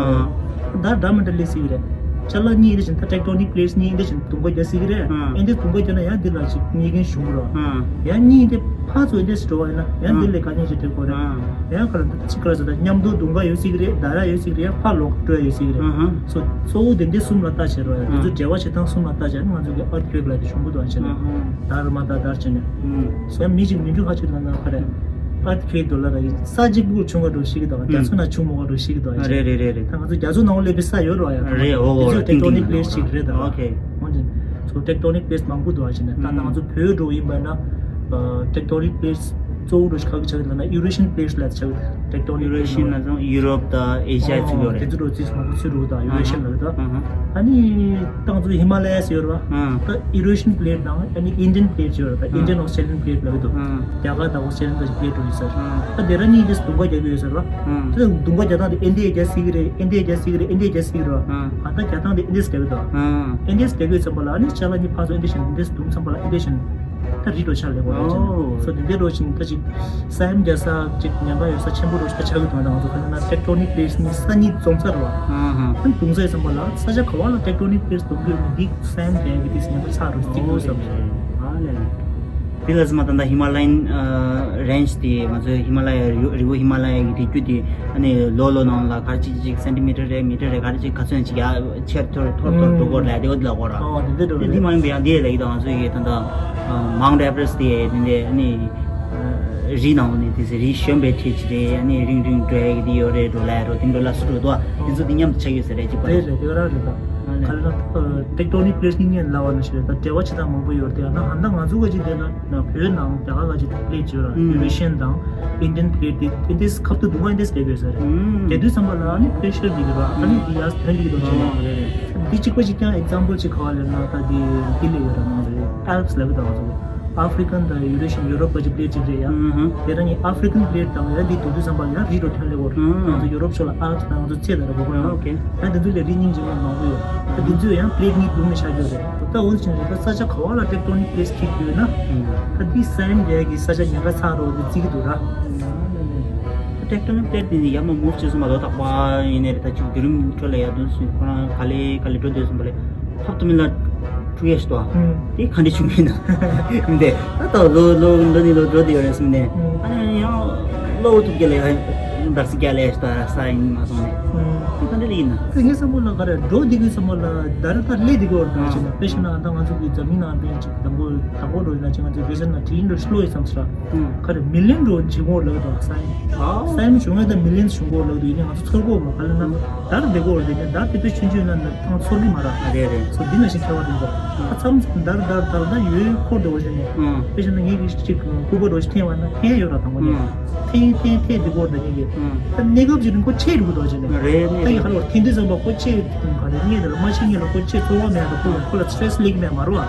ཨ། དར་འདྲ་མི་འདྲ་ལས་སྲིད་རེད། ཅ་ལག་གཉིས་དེ་བཞིན་ད་ཊེག་ཊོ་ནིག་པི་ལེ་ཊི་གཉིས་དེ་བཞིན་དུམ་ག་རྒྱག་སྲིད་རེད། ཨ། ཨེ་འདི་དུམ་ག་རྒྱག་ན་ཡང་འདི་ལ་ཅིག་རྙེད་མཁན་བྱུང་ར། ཨ། ཡང་གཉིས་དེ་ཕར་ཚུར་ཨེ་འདི་འགྲོ་བ་ཡིན་ན་ཡང་འདི་ལས་དཀའ་ངལ་ཅིག་འཕྲད་དགོས་རེད། ཨ། ཡང་ཁ་ར་འདི་ཅིག་ཁ་ར་ཟེར་ད་མཉམ་དུ་དུམ་ག་ཡོད་སྲིད་རེད། དར་ཡ་ཡོད་སྲིད་རེད། ཡང་ཕར་ལོག་འགྲོ་ཡ་ཡོད་སྲིད་རེད། ཨ་ཧ། སོ་གཙོ་བོ་དེ་འདི་གསུམ་ལ་ལྟ་བྱེད་རོགས་ཡ། དེ་ཚོ་འབྲེལ་བ་བྱེད་སྟངས་གསུམ་ལ་ལྟ་བྱས་ན་ང་ཚོ་གི་ཨར་ཐི་ཁུ་ཝེག་ལ་དེ་བྱུང་གི་འདུག་ཨ་བྱས་ན། ཨ་ཧ། དར་མ་དར་དར་བྱས་ནས། ཨུམ། སོ་ཡང་མི་གཅིག་མི་འགྲོ་ཁ་ཅིག་ལ་ན་ཁ་རེད། ཨར་ཐི་ཁུ་ཝེག་འགྲོ་ལ་ར་ཡིན་ས་གཅིག་པུ་བྱུང་བ་འགྲོ་ཤེས་ཀྱི་འདུག་རྒྱ་མཚོ་ནང་བྱུང་མ་བ་འགྲོ་ཤེས་ཀྱི་འདུག་ཨ་རེད་རེད་རེད་རེད། ད་ང་ཚོ་རྒྱ་མཚོ་ནང་སླེབས་པའི་ས་ཡོད་རོགས་ཡ། རེད། འོ་འོ་དེ་ཚོ་ཊེག་ཊོ་ནིག་པི་ལེ་ཊི་ཅིག་རེད་ད། ཨོ་ཁེ། འོན་ཀྱང་ཚོ་ཊེག་ཊོ་ནིག་པི་ལེ་ཊི་མང་པོ་འདུག་ཨ་བྱས་ན་ད་ང་ཚོ་བོད་འགྲོ་ཡིན་པ་ན་ཊེག་ཊོ་ནིག་པི་ལེ་ཊི་གཙོ་བོ་འགྲོ་ཤེས་ཁ་ཁ་ཆགས་ཀྱི་འདུག་ན་ཡུ་རེ་ཤི་ཡན་པི་ལེ་ཊི་ལ་ཆགས་ཀྱི་ཊེག་ཊོ་ནིག་ཡུ་རེ་ཤི་ཡན་ན་ཚོ་ཡུ་རོབ་དང་ཨེ་ཤ་ཡ་ཚུད་ཡོད་རེད། དེ་ཚོ་འགྲོ་རྩིས་མང་པོ་ཚུད་འགྲོ་གི་འདུག་ཡུ་རེ་ཤི་ཡན་ལ་གི་འདུག་ཨ་ནི་ཏང་ཚོ་ཧི་མ་ལ་ཡ་ཟེར་ཡོད་རེད་བ། ད་ཨི་རེ་ཤི་ཡན་པི་ལེ་ཊི་དང་ཨ་ནི་ཨིན་ཌི་ཡན་པི་ལེ་ཊི་ཡོད་རེད། ད་ཨིན་ཌི་ཡན་ཨོ་སི་ཊྲེ་ལི་ཡན་པི་ལེ་ཊི་ལབ་ཀྱི་འདུག་རྒྱ་གར་དང་ཨོ་སི་ཊྲེ་ལི་ཡན་དང་པི་ལེ་ཊི་ཡོད་ས་རེད། ད་དེ་ར་གཉིས་དེ་དུམ་ག་རྒྱབ་ཀྱི་ཡོད་ས་རེད་བ། ད་དུམ་ག་རྒྱག་སྟངས་དེ་ཨེ་འདི་ཡ་རྒྱག་སྲིད་ཀྱི་རེད། ཨེ་འདི་ཡ་རྒྱག་སྲིད་ཀྱི་རེད། ཨེ་འདི་ཡ་རྒྱག་སྲིད་ཀྱི་རེད་བ། ད་ལྟ་རྒྱག་སྟངས་དེ་ཨེ་འདི་ཡ་རྒྱབ་ཀྱི་འདུག་ཨེ་འདི་ཡ་རྒྱབ་ཀྱི་ཡོད་ཙམ་པ་ལ་ཨ་ནི་ཅ་ལག་གཉིས་ཕར་ཚུར་ཨེ་འདི་ཡ་བྱས་ནས་འདི་དུམ་ཙམ་པ་ལ་ཨེ་འདི་ཡ་བྱས་ནས་ད་རི་འགྲོ་ཆ་ལས་པ་རེད་བྱས་ནས། སོ་དེ་འདྲ་འགྲོ་བཞིན་ད་ཅིག་ས་ཡོམ་རྒྱག་ས་ཅིག་ཉེན་ཁ་ཡོད་ས་ཆེན་པོ་འགྲོ་ཞིག་ད་ཆགས་ཀྱི་འདུག་ད་ང་ཚོ་ག་ན་ན་ཊེག་ཊོ་ནིག་པི་ལེ་ཊི་གཉིས་ས་གཉིས་འཛོམས་ས་རེད་བ། ཨ་ནི་དུང་ས་ཡོད་ཙམ་པ་ལ་ས་ཆ་ག་བ་ལ་ཊེག་ཊོ་ནིག་པི་ལེ་ཊི་དུམ་གྱི་ཡོད་ནི་འདི་ས་ཡོམ་རྒྱག་གི་འདི་ཉེན་ཁ་ཆགས་འགྲོ་ཅིག་འདུག་བསམ། ཨ་ལས། དེ་ལ་ཟིན་མ་ད་ལྟ་ཧི་མ་ལ་ཡན་རེན་ཇི་དེ་ང་ཚོའི་ཧི་མ་ལ་ཡ་རི་རི་བོ་ཧི་མ་ལ་ཡ་གི་དེ་རྒྱུད་དེ་ཨ་ནི་ལོ་ལོ་ནང་ལ་ག་ཅིག་ཅིག་སེན་ཊི་མི་ཊར་རེད་མི་ཊར་རེད་ག་རེ་ཅིག་ག་ཚོད་ཅིག་ཡ་ཆེར་མཐོར་མཐོར་མཐོར་འགྲོ་གོ་ལ་དེ་བ་དེ་ལ་གོ་ར། ཨོ་དེ་འདྲ་འགྲོ་དེ་རེད། འདི་མ་ཡིན་པ་ཡང་དེ་ལ་ཡི་ད་ང་ཚོ་ཡི་ད་ལྟ་མའུན་ཊི་ཨེ་ཝ་རེ་སི་ཊི་དེ་དེ་འདྲ་ཨ་ནི་རི་ནང་ནས་དེ་ཚེ་རི་གཞོན་པའི་ཁྲིད་ཅིག་རེད། ཨ་ནི་རིང་རིང་འགྲོ་ཡ་གི་དེ་ཡོད་རེད། འགྲོ་ལ་ཡ་རོ་དེ་འགྲོ་ལ་སུ་འགྲོ་དོ་དེ་ཚོ་དེ་མཉམ་དུ་ཆགས་ཡོད་ས་རེད་ཅིག་པ་རེད། རེད་རེད་དེ་རང་རེད་ད། ག་ལ་ན་ཊེག་ཊོ་ནིག་པི་ལེ་ཊི་གཉིས་ལ་བ་ན་ཞེས་ད་འབྲེལ་བ་བྱེད་སྟངས་མང་པོ་ཡོད་རེད། ཡང་ན་ཧ་ད་ང་ཚོ་ག་ཅིག་དེ་ན་ན་བོད་ནང་རྒྱ་གར་ག་ཅིག་ད་པི་ལེ་ཊི་ཡོད་ར། ཡུ་རེ་ཤི་ཡན་དང་ཨིན་ཌི་ཡན་པི་ལེ་ཊི་དེ་དེ་འདྲའི་ཁབ་ཏུ་དུང་བ་ཨིན་ཌི་ཡན་སི་ལེབ་ཡོད་ས་རེད། དེ་དུས་ཙམ་པ་ལ་ཨ་ནི་པི་རེ་ཤར་འདི་གི་ར་ཨ་ནི་དེ་ཡར་ཐོན་འདི་གི་དོ་ཆེ་ན། འདི་གཅིག་པ་གཅིག་ཀྱང་ཨེག་ཛམ་པལ་གཅིག་ག་བ་ལེན་ན་ད་འདི་འདི་ལས་ཡོད་ར་ནང་རེད། ཨལ་པི་སི་ལབ་ཀྱི་ད་བ་ཚོ་ཨ་ཧྥི་རི་ཀན་དང་ཡུ་རེ་ཤི་ཡུ་རོབ་པ་གཅིག་པི་ལེ་ཊི་གཅིག་རེད་ཡ། དེ་ར་ནི་ཨ་ཧྥི་རི་ཀན་པི་ལེ་ཊི་དང་ཡ་འདི་དུས་དུས་ཙམ་པ་ཡང་རི་རུ་ཐོན་ལེ་བོར་ང་ཚོ་ཡུ་རོབ་ཕྱོགས་ལ་ཨལ་པི་སི་དང་ང་ཚོ་ཚེ་དང་ར་གོ་གོ་ཡང་ཡང་དེ་ཚོ་ལས་རི་སྙིང་རྗེ་མོ་མང་པོ་ཡོད། ད་དེ་ཚོ་ཡང་པི་ལེ་ཊི་གཉིས་བརྡུངས་ནས་བཞག་རྒྱུ་རེད། ད་འོན་ཀྱང་རེད་ད་ས་ཆ་ག་བ་ལ་ཊེག་ཊོ་ནིག་པི་ལེ་ཊི་ཁེགས་ཡོད་ན་ད་འདི་ས་ཡོམ་རྒྱག་གི་ས་ཆ་ཉེན་ཁ་ཚ་རོ་འདི་བརྩི་གི་འདུག་ར། ཊེག་ཊོ་ནིག་པི་ལེ་ཊི་འདི་ནི་ཡར་མར་མུབ་བྱེད་སོང་བ་ལོ་རྟག་པ་ཡིན་ནའི་རེད། ད་ཅིག་བརྒྱུད་རིམ་ཁྲོད་ལ་ཡར་འདོན་སོང་ཁོ་རང་ག་ལེ་ག་ལེ་འགྲོ་འདོད་སོང་བ་ལས་ཐོབ་ཐུབ་མིན་ལ་འཁྲུག་ཡས་ཤི་ཏོ། དེ་ག་འདྲ་བྱུང་མིན་ན་མི་འདས་ད་ལྟ་ལོ་ལོ་འགྲོ་ནི་ལོ་འགྲོ་དེ་ཡོད་རེད་སོང་ནས་ཨ་ནི་ཡང་ལོ་འུ་ཐུག་རྒྱ་ལ་ཡར་འདར་སི་རྒྱ་ལ་ཡར་ཤི་ཏོ་ས་ཡིན་མ་སོང་ནས་དེ་ག་འདྲ་ལ་ཡིན་ན། དེ་ངའི་བསམ་བློ་ལ་ག་རེ་འགྲོ་འདི་གི་བསམ་བློ་ལ་ད་རེ་ད་ལས་འདི་གི་འོར་འགྲོ་བྱས་ནས་དཔེ་བཞག་ན་ད་ང་ཚོ་གི་འཛམ་གླིང་ནང་དེ་ཅིག་དང་པོ་དང་པོ་འགྲོ་ཡིན་ན་ཅིག་ང་ཚོ་རྒྱལ་སྤྱི་ནང་དྲིན་འགྲོ་ཤི་ལོ་ཡི་བསམ་ཤི་ར། ག་རེ་མི་ལན་འགྲོ་འཇིགས་མོ་ལབ་དང་ས་ཡིན། ས་ཡིན་བྱུང་ངེས་དང་མི་ལན་བྱུང་གོ་ལབ་དུས་ཡིན་ནའི་ང་ཚོ་ཚོར་གོ་མ་ག་ལ་ན་དར་བདེ་གོ་བར་དེ་ནས་དར་དེ་དཔེ་ཆུང་ཆུང་ན་ནི་ཐང་ཚོར་གི་མ་ར། ཨ་རེད་རེད། སོ་འདི་ན་ཞིག་ཁྱད་པར་འདུག་ད་མཚམས་མཚམས་དར་དར་དར་ད་ཡོད་འཁོར་བདེ་བོ་བྱས་ནས་དཔེ་བྱས་ན་ངེད་ཀྱི་ཅིག་སྐུད་པ་འགྲོ་ཞིག་འཐེན་བ་ན་འཐེན་ཡོད་ར་དང་པོ་ནས་འཐེན་འཐེན་འཐེན་བདེ་གོ་བར་དེ་ངེད་ཀྱི་ད་གནས་སྐབས་ཅིག་རིང་པོ་ཆད་འགྲོ་གི་འདུག་བྱས་ནས་རེད་ད་ངེད་ཁ་ལོར་འཐེན་དུས་ཙམ་པ་ཁོ་ཆད་ག་རེ་ངེད་དེ་ལ་མ་ཆད་ངེད་ལ་ཁོ་ཆད་ཚོར་བ་མེད་ད་ཁོ་ཁོ་ལ་སི་ཊེ་རེ་སི་སླེབས་ཀྱི་མེད་མ་རོ་བ།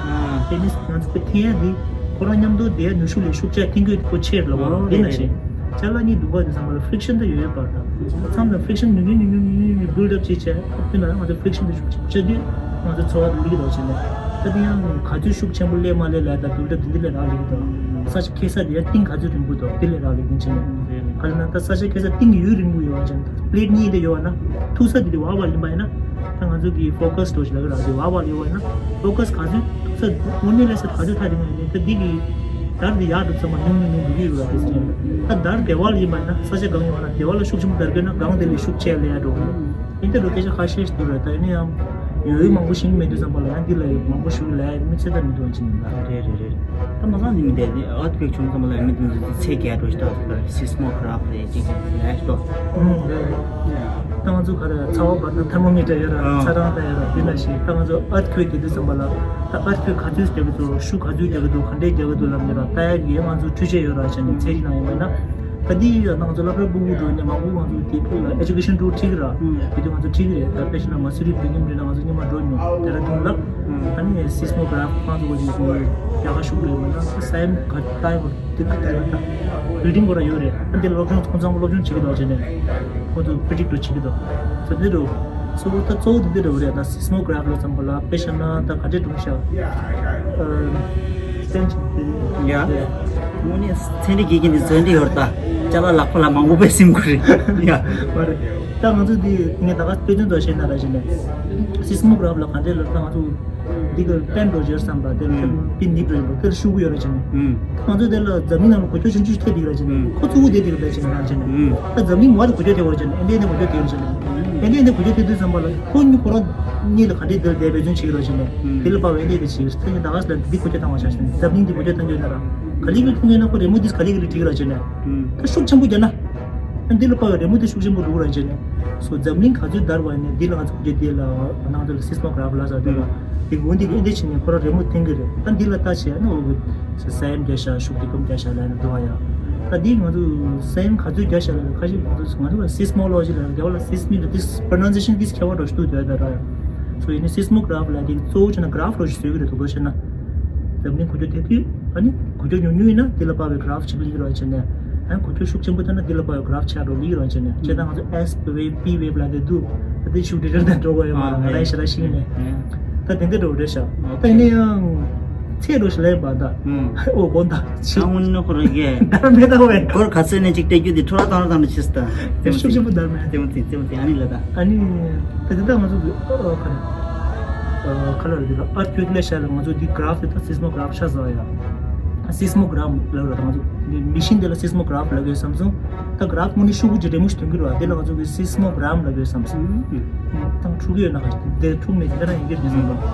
དེ་ནི་ང་ཚོ་ཁོ་འཐེན་ཡ་འདི། ཁོ་རང་མཉམ་དུ་བསྡད་ནུས་ཤུགས་ལས་ཤུགས་ཆེ་ཐེངས་ཁོས་ཁོ་ཆེར་ལ་བ་འདི་ན་ཞིང་ཅ་ལག་གཉིས་འདུག་ག་དེ་ཚང་མ་ལ་ཕི་རིག་ཤན་ད་ཡོད་ཡོད་པར་ད་མཚམས་ལ་ཕི་རིག་ཤན་ཉུང་ཉུང་ཉུང་ཉུང་ཉུང་ཉུང་བིལ་ཌ་ཨབ་བྱེད་བྱས་ཨབ་དེ་ན་ང་ཚོ་ཕི་རིག་ཤན་དེ་ཤུགས་ཆེ་དུས་ང་ཚོ་འཚོ་བ་དེ་ལིག་དོག་བྱས་ནས་ད་དེ་ཡང་ག་ཚོད་ཤུགས་ཆེན་པོ་སླེབས་མ་སླེབས་ལ་ད་བིལ་ཌ་ཨབ་དེ་འདི་ལས་རག་ལིག་དོག་ས་ཆ་ཁེ་ས་དེ་ཡང་གཏིང་ག་ཚོད་རིང་པོ་འདུག་དེ་ལས་རག་ལིག་དེ་བྱས་ནས་ག་ལ་ན་ད་ས་ཆ་ཁེ་ས་གཏིང་ཡུན་རིང་པོ་ཡོད་བ་ཅན་ད་པི་ལེ་ཊི་གཉིས་དེ་ཡོད་བ་ན་ཐུག་ས་དེ་དེ་བ་བ་ཡིན་པ་ཡིན་ན་ད་ང་ཚོ་གི་ཕོ་ཀ་སི་འགྲོ་ཞིག་ལ་གི་རག་དེ་བ་བ་ཡོད་བ་ཡིན་ན། ཕོ་ཀ་སི་ག་ཚོད་ཐུག་ས་དངོས་གནས་ལས་ས་ག་ཚོད་ཐག་རིང་བ་ཡིན་ནའི་ད་འདི་གི་དར་འདི་ཡག་འགྲོ་ཚང་མ་ཉུང་ཉུང་ཉུང་འགྲོ་གི་ཡོད་ར་དེ་ཟེར་ནས་ད་དར་བདེ་བ་ལ་ཡིན་པ་ཡིན་ན་ས་ཆ་གང་ཡོང་བ་ན་བདེ་བ་ལ་ཤུགས་ཆེན་པོ་དར་གི་ན་གང་དེ་ལས་ཤུགས་ཆེ་ལས་ཡ་འགྲོ་གི་ཡིན་ད་འགྲོ་སྐད་ཆ་ཁ་ཤས་ཤིག་འདུག་ར་ད་ཡིན་ན་ཡང་ཡོད་ཡོད་མང་པོ་ཤེས་ཀྱི་མེད་དུས་ཙམ་པ་ལ་ཡང་འདི་ལ་ཡོད་མང་པོ་ཞུ་གི་ལ་ཡ་མི་ཚེ་ད་མི་འདུག་ཨ་ཅི་མིན་ད། རེད་རེད་རེད། ད་མ་སང་འདི་མི་འདུག་ཨར་ཐི་ཁུ་ཝེག་བྱུང་ཙམ་པ་ལ་མི་འདུག་ཚེ་གས་འགྲོ་ཞིག་ད་སི་སི་མོ་གྷ་ར་ཕི་རེ་ཅིག་ལས་ཤོག་ད་ང་ཚོ་ག་རེ་ཚ་བ་བར་ན་ཐར་མོ་མི་ཊར་ཡོད་ར་ཨ། ཚ་གྲང་ལྟ་ཡོད་ར་དེ་ན་ཞིག་ད་ང་ཚོ་ཨར་ཐི་ཁུ་ཝེག་དེ་དུས་ཙམ་པ་ལ་ད་ཨར་ཐི་ཁུ་ཝེག་ག་ཚོད་རྒྱག་གི་འདུག་ཤུགས་ག་ཚོད་རྒྱག་གི་འདུག་ག་འདྲས་རྒྱག་གི་འདུག་ལབ་ནས་ར་ལྟ་ཡ་གི་ང་ཚོ་འཕྲུལ་ཆས་ཡོད་ར་བྱས་ནས་ཚེ་རིང་ནང་ཡོད་མེད་ན་ད་འདི་ཡོད་ན་ང་ཚོ་སློབ་གྲྭ་སྤུ་གུ་འགྲོ་ནས་མང་པོ་ང་ཚོ་དེ་ཕུག་ལ་ཨེ་ཇུ་ཀེ་ཤན་ཊུར་ཁྲིད་གི་ར་དེ་དུས་ང་ཚོ་ཁྲིད་གི་རེད། ད་དཔེ་བཞག་ན་མ་སུ་རི་བོད་ཁྱིམ་འགྲོ་ན་ང་ཚོ་སྔོན་མ་འགྲོ་མྱོང་དེ་ར་དུང་ལ་ཨ་ནི་སི་སི་མོ་གྷ་ར་ཕི་ང་ཚོ་ག་ཅིག་ཡག་ག་ཤུགས་རེད་མེད་ན་ས་ཡོམ་ག་ལྟ་ཡོད་དེ་ག་ལྟ་ཡོད་ད་བིལ་ཌིང་ཁོ་ར་ཡོད་རེད། ཨ་འདི་སློབ་སྦྱོང་ཁོང་ཚང་སློབ་སྦྱོང་བྱེད་ཀྱི་འདུག་བྱས་ནས་ཁོང་ཚོ་པི་རི་ཌིག་ཊ་བྱེད་ཀྱི་འདུག་ས་འདི་རུ་གཙོ་བོ་ད་གཙོ་བོ་དེ་འདི་རུ་རེད། ད་སི་སི་མོ་གྷ་ར་ཕི་ལ་ཙམ་པ་ལ་དཔེ་བཞག་ན་ད་ག་འདྲས་སྒྲུང་བཤད་ཨ་བསྟན་ཅིག་དེ་ཡ་དངོས་གནས་ཚན་རིག་དགེ་རྒན་འདི་འཛོལ་འདི་ཡོད་ད། ལ་ལག་པ་ལ་མང་པོ་པས་སེམས་ཁུར་རེད་ཡ། མ་རེད། ད་ང་ཚོ་འདི་ངས་ད་ག་དཔེ་མཚོན་དུ་བཤད་ན་ར་བྱས་ནས་སིས་མོ་གྷ་རབ་ལ་ག་འདྲས་ལབ། ད་ང་ཚོ་འདི་ག་པན་རོ་ཇར་སམ་པ་དེ་ལ་ཨུམ། པིན་ནིབ་རེད་འདུག་དེ་ལ་ཤུ་གུ་ཡོད་ར་བྱས་ནས། ཨུམ། ད་ང་ཚོ་དེ་ལ་འཛམ་གླིང་ནང་ལ་གོ་ཆོད་ཆུང་ཆུང་ཐེབས་འདུག་ར་བྱས་ནས། ཨུམ། ཁོ་གཙོ་བོ་དེ་འདུག་ར་བྱས་ནས་ར་བྱས་ནས། ཨུམ། ད་འཛམ་གླིང་མ་དེ་གོ་ཆོད་ཐེབས་པ་ར་བྱས་ནས་ཨེ་འདྲས་ཨེ་འདྲས་གོ་ཆོད་ཐེབས་པ་ར་བྱས་ནས། ཨེ་འདྲས་ཨེ་འདྲས་གོ་ཆོད་ཐེབས་དུས་ཙམ་པ་ལ་ཁོ་གཉིས་ཁོ་རང་གཉིས་ལ་ག་འདྲས་དེ་ལ་དེ་འབད་བརྩོན་བྱེད་ཀྱི་ར་བྱས་ནས། ཨུམ། དེ་ལ་དཔག་པའི་ཨེ་འདྲས་དེ་བྱེད་ཀྱི་ར། ད་ངས་ད་ག་ས་ལ་འདི་གོ་ཆོད་བཏང་བ་ཆ་བཞག་ནས་འཛམ་གླིང་འདི་གོ་ཆོད་བཏང་རྒྱུ་ན་ར། ག་ལེ་གི་ལ་ཐུག་ཡོད་ན་ཁོ་རི་མོ་འདི་ག་ལེ་གི་ལ་བྲིས་ར་བྱས་ནས། ཨུམ། ད་ཤུགས་ཆེན་པོ་རྒྱག་ན། ཨ་འདི་ལ་དཔག་པའི་རི་མོ་འདི་ཤུགས་ཆེན་པོ་འདུག་ར་བྱས་ནས། སོ་འཛམ་གླིང་ག་ཚོད་དར་བ་ཡིན་ནའི་འདི་ལ་ང་ཚོ་གི་འདི་ལ་ནང་དུ་ལ་སིས་མོ་གྷ་རབ་ལ་ཟེར་དེ་ལ། ཨུམ། དེ་འོན་ཏེ་འདི་འདི་བྱས་ནས་ཁོ་རང་རི་མོ་འཐེན་གི་རེད། ད་འདི་ལ་ལྟ་བྱས་ན་འོ་གི་ས་ཡམ་རྒྱག་ཤག་ཤུགས་འདི་གམ་རྒྱག་ཤག་ལ་ཡིན་ན་འདུག་ཡ། ད་འདི་ང་ཚོ་ས་ཡམ་ག་ཚོད་རྒྱག་ཤག་ལ་ཁ་ཤས་ང་ཚོ་ང་ཚོ་ལ་སིས་མོ་ལོ་ཇི་ལ་རྒྱ་བ་ལ་སིས་མི་ལ་འདི་པྲོ་ནན་སི་ཨེ་ཤན་འདི་ཁྱད་པར་འགྲོ་ཤི་འདུག་དོ་ཡ་ད་ར་ཡ། སོ་ཡིན་ནའི་སིས་མོ་གྷ་རབ་ལ་འདི་གཙོ་བོ་བྱས་ན་གྷ་རབ་ལོ་ཞིག་བཟོས་གི་རེད་དོ་དོ་བྱས་ན། འཛམ་གླིང་གོ་ཆོད་དེ་དུས་ཨ་ནི་གོ་ཆོད་ཉུང་ཉུང་ཡིན་ན་འདི་ལ་དཔག་པའི་གྷ་རབ་ཅིག་ལ་ཡིན་རོགས་བྱས་ནས། ཨ་གོ་ཆོད་ཤུགས་ཆེན་པོ་ཐོན་ན་འདི་ལ་དཔག་པའི་གྷ་རབ་ཆགས་འགྲོ་ལ་ཡིན་རོགས་བྱས་ནས། བྱས་ཙང་ང་ཚོ་S wave P wave ལ་འདི་འདུག་ད་འདི་ཤུགས་དྲི་རེར་དང་འགྲོ་གི་ཡོད་མ་རེད། ང་རང་ཞེ་དྲག་ཤེས་ཀྱི་མེད། ད་དེ་འདྲ་འགྲོ་རེད་ཤག་ད་ཡིན་ན་ཡང་ཚད་འགྲོ་ཞིག་ལས་པ་ད། ཨོ་དགོན་ད་ཆི་ད་དངོས་གནས་ཁོ་རང་གིས་ད་མེད་ད་བས་སྒོར་ག་ཚོད་ནས་ཅིག་སྤྲད་རྒྱུ་དེ་འཕྲོ་བརླག་བཏང་བཏང་ནས་ཕྱིས་ད། ཤུགས་ཆེན་པོ་ད་མེད། ཙེ་མོ་ཙེ་ཙེ་མོ་ཙེ་ཨ་ནི་ལ་ད། ཨ་ནི་ད་དེ་དག་ང་ཚོ་གི་ཨ་ཁ་ནས། ཁ་ལར་འདི་ལ་ཨར་ཁུ་ཨེཀ་ལས་ཤར་ལ་ང་ཚོ་འདི་གྷ་རབ་དེ་ད་སིས་མོ་གྷ་རབ་ཤ་ཟ་ཡ། སིས་མོ་གྷ་རམ་ལབ་ར་ད་ང་ཚོ་འདི་མི་ཤིན་དེ་ལ་སིས་མོ་གྷ་རབ་ལབ་ཡོད་བསམ་སོང་། ད་གྷ་རབ་དངོས་གནས་ཤུ་གུ་ཅིག་རི་མོ་ཞིག་ཐོན་གི་རེད་བ། དེ་ལ་ང་ཚོ་གི་སིས་མོ་གྷ་རམ་ལབ་ཡོད་བསམ་སོང་། ད་འཁྲུག་གི་ཡོད་ན་ཁ་ཤས་དེ་འཁྲུག་མེད་དེ་འདྲ་རང་ཡིན་གི་རེད་བསམ་སོང་།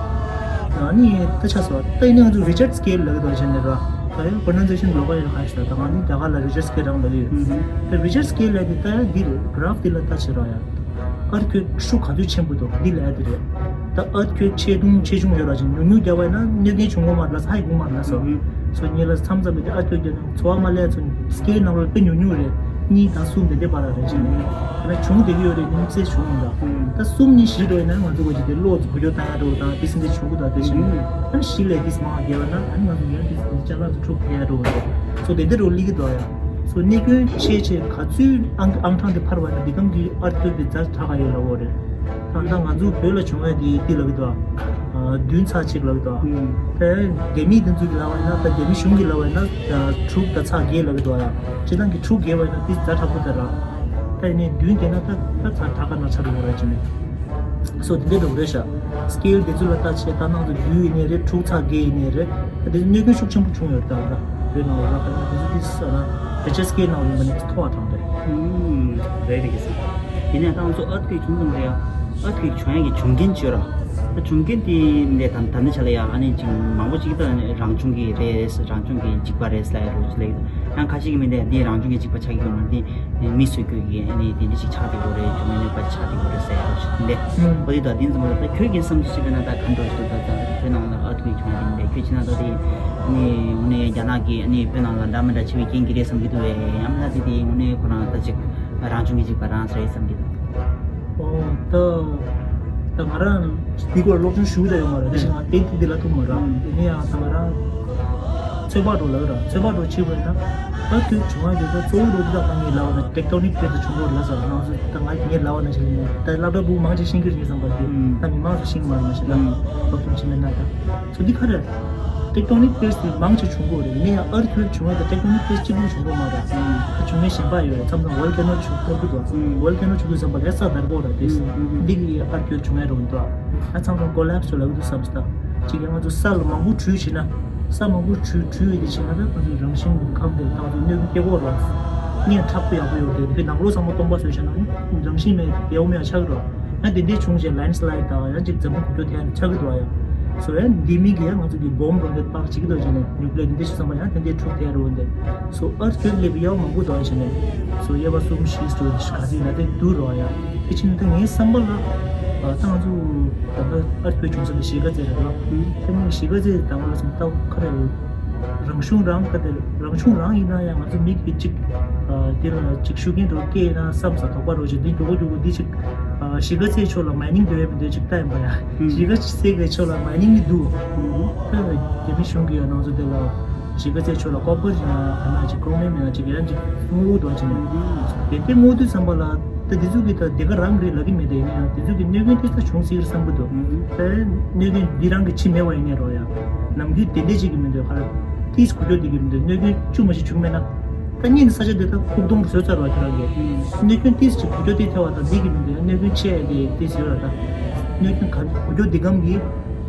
ཨ་ནི་ད་ཆ་སོ་ད་ཡིན་ན་ང་ཚོ་རི་ཅར་སི་ཀེལ་ལབ་གི་འདུག་བྱས་ནས་ར། ད་ཡང་པྲོ་ནན་སི་ཨེ་ཤན་ལོགས་ཀ་ཡོད་ཁ་ཤས་ད་ང་ནི་རྒྱ་གར་ལ་རི་ཅར་སི་ཀེལ་རང་ལབ་གི་ཡོད། ད་རི་ཅར་སི་ཀེལ་ལབ་དེ་ད་ཡང་འདི་རེད། གྷ་རབ་དེ་ལ་ད་ཆ་ར་ཡ། ཨར་ཁུ་ཨེཀ་ཤུགས་ག་ཚོད་ཆེན་པོ་འདུག་འདི་ལབ་ཡ་དེ་རེད། ད་ཨར་ཁུ་ཨེཀ་ཆེ་ཆུང་ཆེ་ཆུང་ཡོད་ར་ཅིག་ཉུང་ཉུང་རྒྱག་པ་ཡིན་ན་གནོད་སྐྱོན་བྱུང་གི་མ་རེད་ལ་ཚ་ཡི་གུང་མ་རེད་ལ་སོ། སོ་ཉེ་ལ་མཚམས་མཚམས་མི་དེ་ཨར་ཁུ་ཨེཀ་རྒྱག་ན་ཚོར་བ་མ་ལས་ཚོ་སི་ཀེལ་ནང་ལ་དཔེ་ཉུང་ཉུང་རེད། གཉིས་དང་གསུམ་དེ་འདྲས་བར་ལ་རེད་ཅིག་ནས་ཁ་ན་བྱུང་བསྡད་ཀྱི་ཡོད་རེད། ཉུང་ཚེ་བྱུང་ཡོང་ད། ད་གསུམ་གཉིས་བཞི་འགྲོ་ཡིན་ན་ང་ཚོ་གོ་ཅིག་དེ་གློག་ཚོ་འགུལ་སྐྱོད་བཏང་ཡ་འགྲོ་དང་དེ་སེམས་དེ་བྱུང་གི་ད་དེ་བཞིན་ཨ་ནི་བཞི་ལས་དེ་མང་བ་རྒྱལ་བ་ན་ཨ་ནི་ང་ཚོ་ཡོན་དེ་སེམས་དེ་ཅ་ལག་ཚོ་འཁྲུག་ཐེ་ཡ་འགྲོ་གི་འདུག་སོ་དེ་འདྲས་འགྲོ་ལི་གི་འདུག་ཡ། སོ་གནས་སྐྱོན་ཆེ་ཆེ་ག་ཚོད་ཨང་ཨང་གྲངས་དེ་འཕར་བ་ན་འདི་གམ་གྱི་ཨར་ཐོད་དེ་རྫ་དྲག་ག་ཡོད་ལ་འོ་རེད། ད་ལྟ་ང་ཚོ་བོད་ལ་བྱུང་བའི་དེ་དེ་ལབ་ཀྱི་འདུག་ཨ། བདུན་ཚེག་གཅིག་ལབ་ཀྱི་འདུག་ཨ། དེ་རྒྱ་མི་དེ་ཚོ་གི་ལབ་པ་ཡིན་ན་ད་རྒྱ་མི་གཞུང་གི་ལབ་པ་ཡིན་ན་དྲུག་དང་ཚེག་བརྒྱད་ལབ་ཀྱི་འདུག་ཨ། སྤྱིར་བཏང་གི་དྲུག་བརྒྱད་པ་ཡིན་ན་དེ་རྫ་དྲག་པོ་དེ་ར། ད་ཡིན་ནའི་བདུན་བརྒྱད་ན་ད་ད་ཚེག་དྲག་ག་ན་ཆགས་འགྲོ་གི་རེད་ཅེས་ནས། སོ་དེ་འདྲ་འགྲོ་གི་རེད་ཤག་སི་ཀེལ་དེ་ཚོ་ལ་ལྟ་བྱས་ད་ནང་དུ་བདུན་ཡིན་ནའི་རེད། དྲུག་ཚེག་བརྒྱད་ཡིན་ནའི་རེད། ད་དེ་ཚོ་གནོད་སྐྱོན་ཤུགས་ཆེན་པོ་བྱུང་ཡོད་ད་ད་བོད་ནང་ལ་ར་ཁ་ན་དེ་ཚོ་དེ་ས་ན་རི་ཅར་སི་ཀེལ་ནང་ལ་ཡིན་པ་ནི་མཐོ་བ་དང་རེད། ཨུམ། རེད་རེད་གི་སོང་། ཡིན་ནའི་ད་ང་ཚོ་ཨར་ཐི་ཀུ་ཨེཀ་བྱུང་ཙམ་རེད་ཡ། ཨར་ཐི་ཀུ་ཨེཀ་བྱུང་ཡ་གི་བྱུང་རྐྱེན་ཅིག་ཡོད་ར། ད་བྱུང་རྐྱེན་དེ་འདི་ད་ད་ནི་ཆ་ལ་ཡ་ཨ་ནི་ཅིག་མང་པོ་ཅིག་ད་རང་བྱུང་གི་རེད། རང་བྱུང་གི་འཇིགས་པ་རེད་ལབ་ཡ་རོ་ཅིག་ལབ་ཡོད། ཡང་ཁ་ཤས་ཀྱིས་མི་འདི་འདི་རང་བྱུང་གི་འཇིགས་པ་ཆགས་ཀྱི་ཡོད་མ་རེད། འདི་མི་གསོད་རྒྱུ་གི་ཨ་ནི་དེ་འདྲ་ཞིག་ཆགས་བསྡད་ཡོད་རེད། བྱུང་ཡ་གནོད་པ་ཆགས་བསྡད་ཡོད་རེད་ཟེར་ཡ་རོ་ཞིག་འདི། ཨོ་དེ་ད་དེ་ཙམ་ལ་ད་ཁྱོད་ཀྱིས་བསམ་ཚུལ་ཞིག་དཔེར་ན་ད་ག་འདྲ་ཞིག་འདུག་ད་ད་བོད་ནང་ལ་ཨར་ཐི་ཀུ་ཨེཀ་བྱུང་ཡ་དེ་འདི་ཁྱོད་ཕྱི་ནང་ད་དེ་ཨ་ནི་དངོས་གནས་རྒྱ་ནག་གི་ཨ་ནི་བོད་ནང་ལ་འདྲ་མི་འདྲ་བྱེད་པའི་རྐྱེན་གྱིས་རེད་བསམ་གྱི་འདུག་བས། ཡང་མིན་ན་དེ་དེ་དངོས་གནས་ཁོ་རང་ད་ཅིག་རང་བྱུང་གི་འཇིགས་པ་རང་རེད་བསམ་གྱི་འདུག་ཨོ་ད་ད་ང་རང་འདི་སྐོར་སློབ་སྦྱོང་ཞུ་ད་ཡོད་མ་རེད། དེ་བཞིན་ང་དེ་དེ་འདི་ལ་ཐུག་མ་རེད། ཡིན་ན་ཡང་ད་ང་རང་ཚོད་དཔག་འགྲོ་ལབ་ར། ཚོད་དཔག་འགྲོ་བྱེད་པ་ཡིན་ན་ཨ་དུས་བྱུང་བ་དེ་ད་གཙོ་བོ་འགྲོ་འདི་དག་ད་ངས་ལབ་པ་ན་ཊེག་ཊོ་ནིག་པེ་ལེཊ་བྱུང་གི་རེད་ལབ་ས་ང་ཚོ་ད་ང་ངས་ལབ་པ་ན་ཞིག་ཡིན་ད་སློབ་གྲྭ་བུ་མང་ཆེ་ཤེས་ཀྱི་རེད་བསམ་པ་དེ་ད་མི་མང་ཚོ་ཤེས་ཀྱི་མ་རེད་མ་ཤེས་ད་སློབ་སྦྱོང་བྱེད་མེད་ན་ད་ཚོ་འདི་ག་རེད། ཊེག་ཊོ་ནིག་པེ་ལེཊ་དེ་མང་ཆེ་བྱུང་གི་རེད། ཡིན་ན་ཡང་ཨར་ཐི་ཀུ་ཨེཀ་བྱུང་བ་དང་ཊེག་ཊོ་ནིག་པེ་ལེཊ་གཅིག་པུ་བྱུང་གི་མ་རེད། ད་བྱུང་མཁན་གཞན་པ་ཡོད་རེད། མཚམས་མཚམས་ཝོལ་ཀེ་ནོ་བྱུང་ཐུབ་ཀྱི་འདུག་ཝོལ་ཀེ་ནོ་བྱུང་དུས་ཙམ་པ་ལ་ས་དར་གོ་ར་དེ་འདི་གི་ཨར་ཐི་ཀུ་ཨེཀ་བྱུང་ཡ་རེད་འདུག་ཨ་མཚམས་མཚམས་ཀོ་ལེབ་སི་ལབ་ཀྱི་འདུག་བསམ་སྟ་གཅིག་ཡང་ང་ཚོ་ས་ལ་མང་པོ་བྲུས་བྱས་ན་ས་མང་པོ་བྲུས་བྲུས་ཡོད་དེ་བྱས་ན་ད་ང་ཚོ་རང་བཞིན་ཁམས་དེ་ད་ང་ཚོ་གནོད་སྐྱེལ་གོ་ར་གཉན་མཁྲེགས་པོ་ཡག་པོ་ཡོད་དེ་དེ་ནང་ལོགས་ཚང་མ་སྟོང་པ་བཟོས་བྱས་ན་རང་བཞིན་མེད་དེའོ་མེད་ཆགས་ཀྱི་རེད། ཡང་དེ་འདྲས་བྱུང་རྗེས་ལེན་སི་ལའིཌ་དང་ཡང་ཅིག་འཛམ་བུ་གུ་ཆོད་ཐལ་ཆགས་ཀྱི་འདུག་ཡ། སོ་ཡང་འདི་མིན་གྱི་ཡང་ང་ཚོ་གི་སྦོམ་རོ་ཀེ་ཊི་པར་བྱེད་ཀྱི་འདུག་བྱས་ནས་ནིའུ་ཀི་ལི་ཡར་འདི་འདྲས་བྱུང་ཙམ་པ་ཡང་དེ་འདྲས་འཁྲུག་ཐལ་རུ་འདི། སོ་ཨར་ཐི་ཀུ་ཨེཀ་སླེབས་ཡག་མང་པོ་འདུག་བྱས་ནས་སོ་དབྱེ་བ་གསུམ་བཞི་ཙམ་ཞིག་ག་ཚོད་ཡིན་ན་དེ་བསྡུར་རོགས་ཡ། དེ་ཕྱིན་ད་ངའི་བསམ་པ་ལ་ད་ང་ཚོ་ད་ལྟ་ཨར་ཐི་ཀུ་ཨེཀ་བྱུང་ས་འདི་གཞིས་ཀ་རྩེ་རེད་ལ། དེ་མིན་གཞིས་ཀ་རྩེ་དང་པོ་ལ་སོང་ལྟ་ཁ་རེ་རང་བྱུང་རང་ག་དེ་རང་བྱུང་རང་ཡིན་ན་ཡང་ང་ཚོ་མི་གི་གཅིག་དེ་ལ་གཅིག་ཤུགས་རྐྱེན་འགྲོ་སྐྱེས་ཡིན་ན་བསམ་ས་དོགས་པ་རོ་ཞིག་འདི་མགྱོགས་པོ་མགྱོགས་པོ་འདི་གཅིག་གཞིས་ཀ་རྩེའི་ཕྱོགས་ལ་མའི་ནིང་འདོད་ཡོད་མི་འདོད་གཅིག་ལྟ་ཡིན་པ་ཡ། གཞིས་ཀ་རྩེ་གི་ཕྱོགས་ལ་མའི་ནིང་གི་འདུག་ད་རྒྱ་མི་གཞུང་གི་ཡོད་ནང་ཚོ་དེ་ལ་གཞིས་ཀ་རྩེའི་ཕྱོགས་ལ་ཀོ་པར་ཡིན་ན་ག་ན་གཅིག་ཀོ་རོ་མེམ་ཡིན་ན་གཅིག་ཡང་གཅིག་དངོས་པོ་འདོད་ཅིག་ནས་དེ་དེ་དངོས་དུས་བསམ་པ་ལ། ད་དེ་ཚོ་གི་ད་དེ་ག་རང་རེད་ལབ་ཀྱི་མེད་དེ་ཡིན་ན་ཡང་དེ་ཚོ་གི་གནོད་སྐྱོན་ཏིས་ད་བྱུང་སྲིད་ཀྱི་རེད་བསམ་གྱི་འདུག་ད་གནོད་སྐྱོན་འདི་རང་གི་ཕྱི་མེད་པ་ཡིན་ནའི་རོ་ཡ། ནམ་རྒྱུན་དེ་འདྲས་ཅིག་གི་མི་འདུག་ཁ་ལ་ཏིས་གོ་ཆོད་དེ་གི་མི་འདུག་གནོད་སྐྱོན་ཅུང་མ་ཞིག་བྱུང་མེད་ན། ད་གཉིས་ནི་ས་ཆ་འདི་ད་ཁུག་སྟོང་བཟོས་ཚར་བ་ཁྱོད་རང་གིས། གནོད་སྐྱོན་ཏིས་ཅིག་འགུལ་སྐྱོད་དེ་ཐེ་བ་དང་འདི་གི་མི་འདུག་ཡང་གནོད་སྐྱོན་ཆེ་ཡ་དེ་ཏིས་ཡོད་ར། ད་གནོད་སྐྱོན་ག་འགུལ་སྐྱོད་འདི་གམ་གི་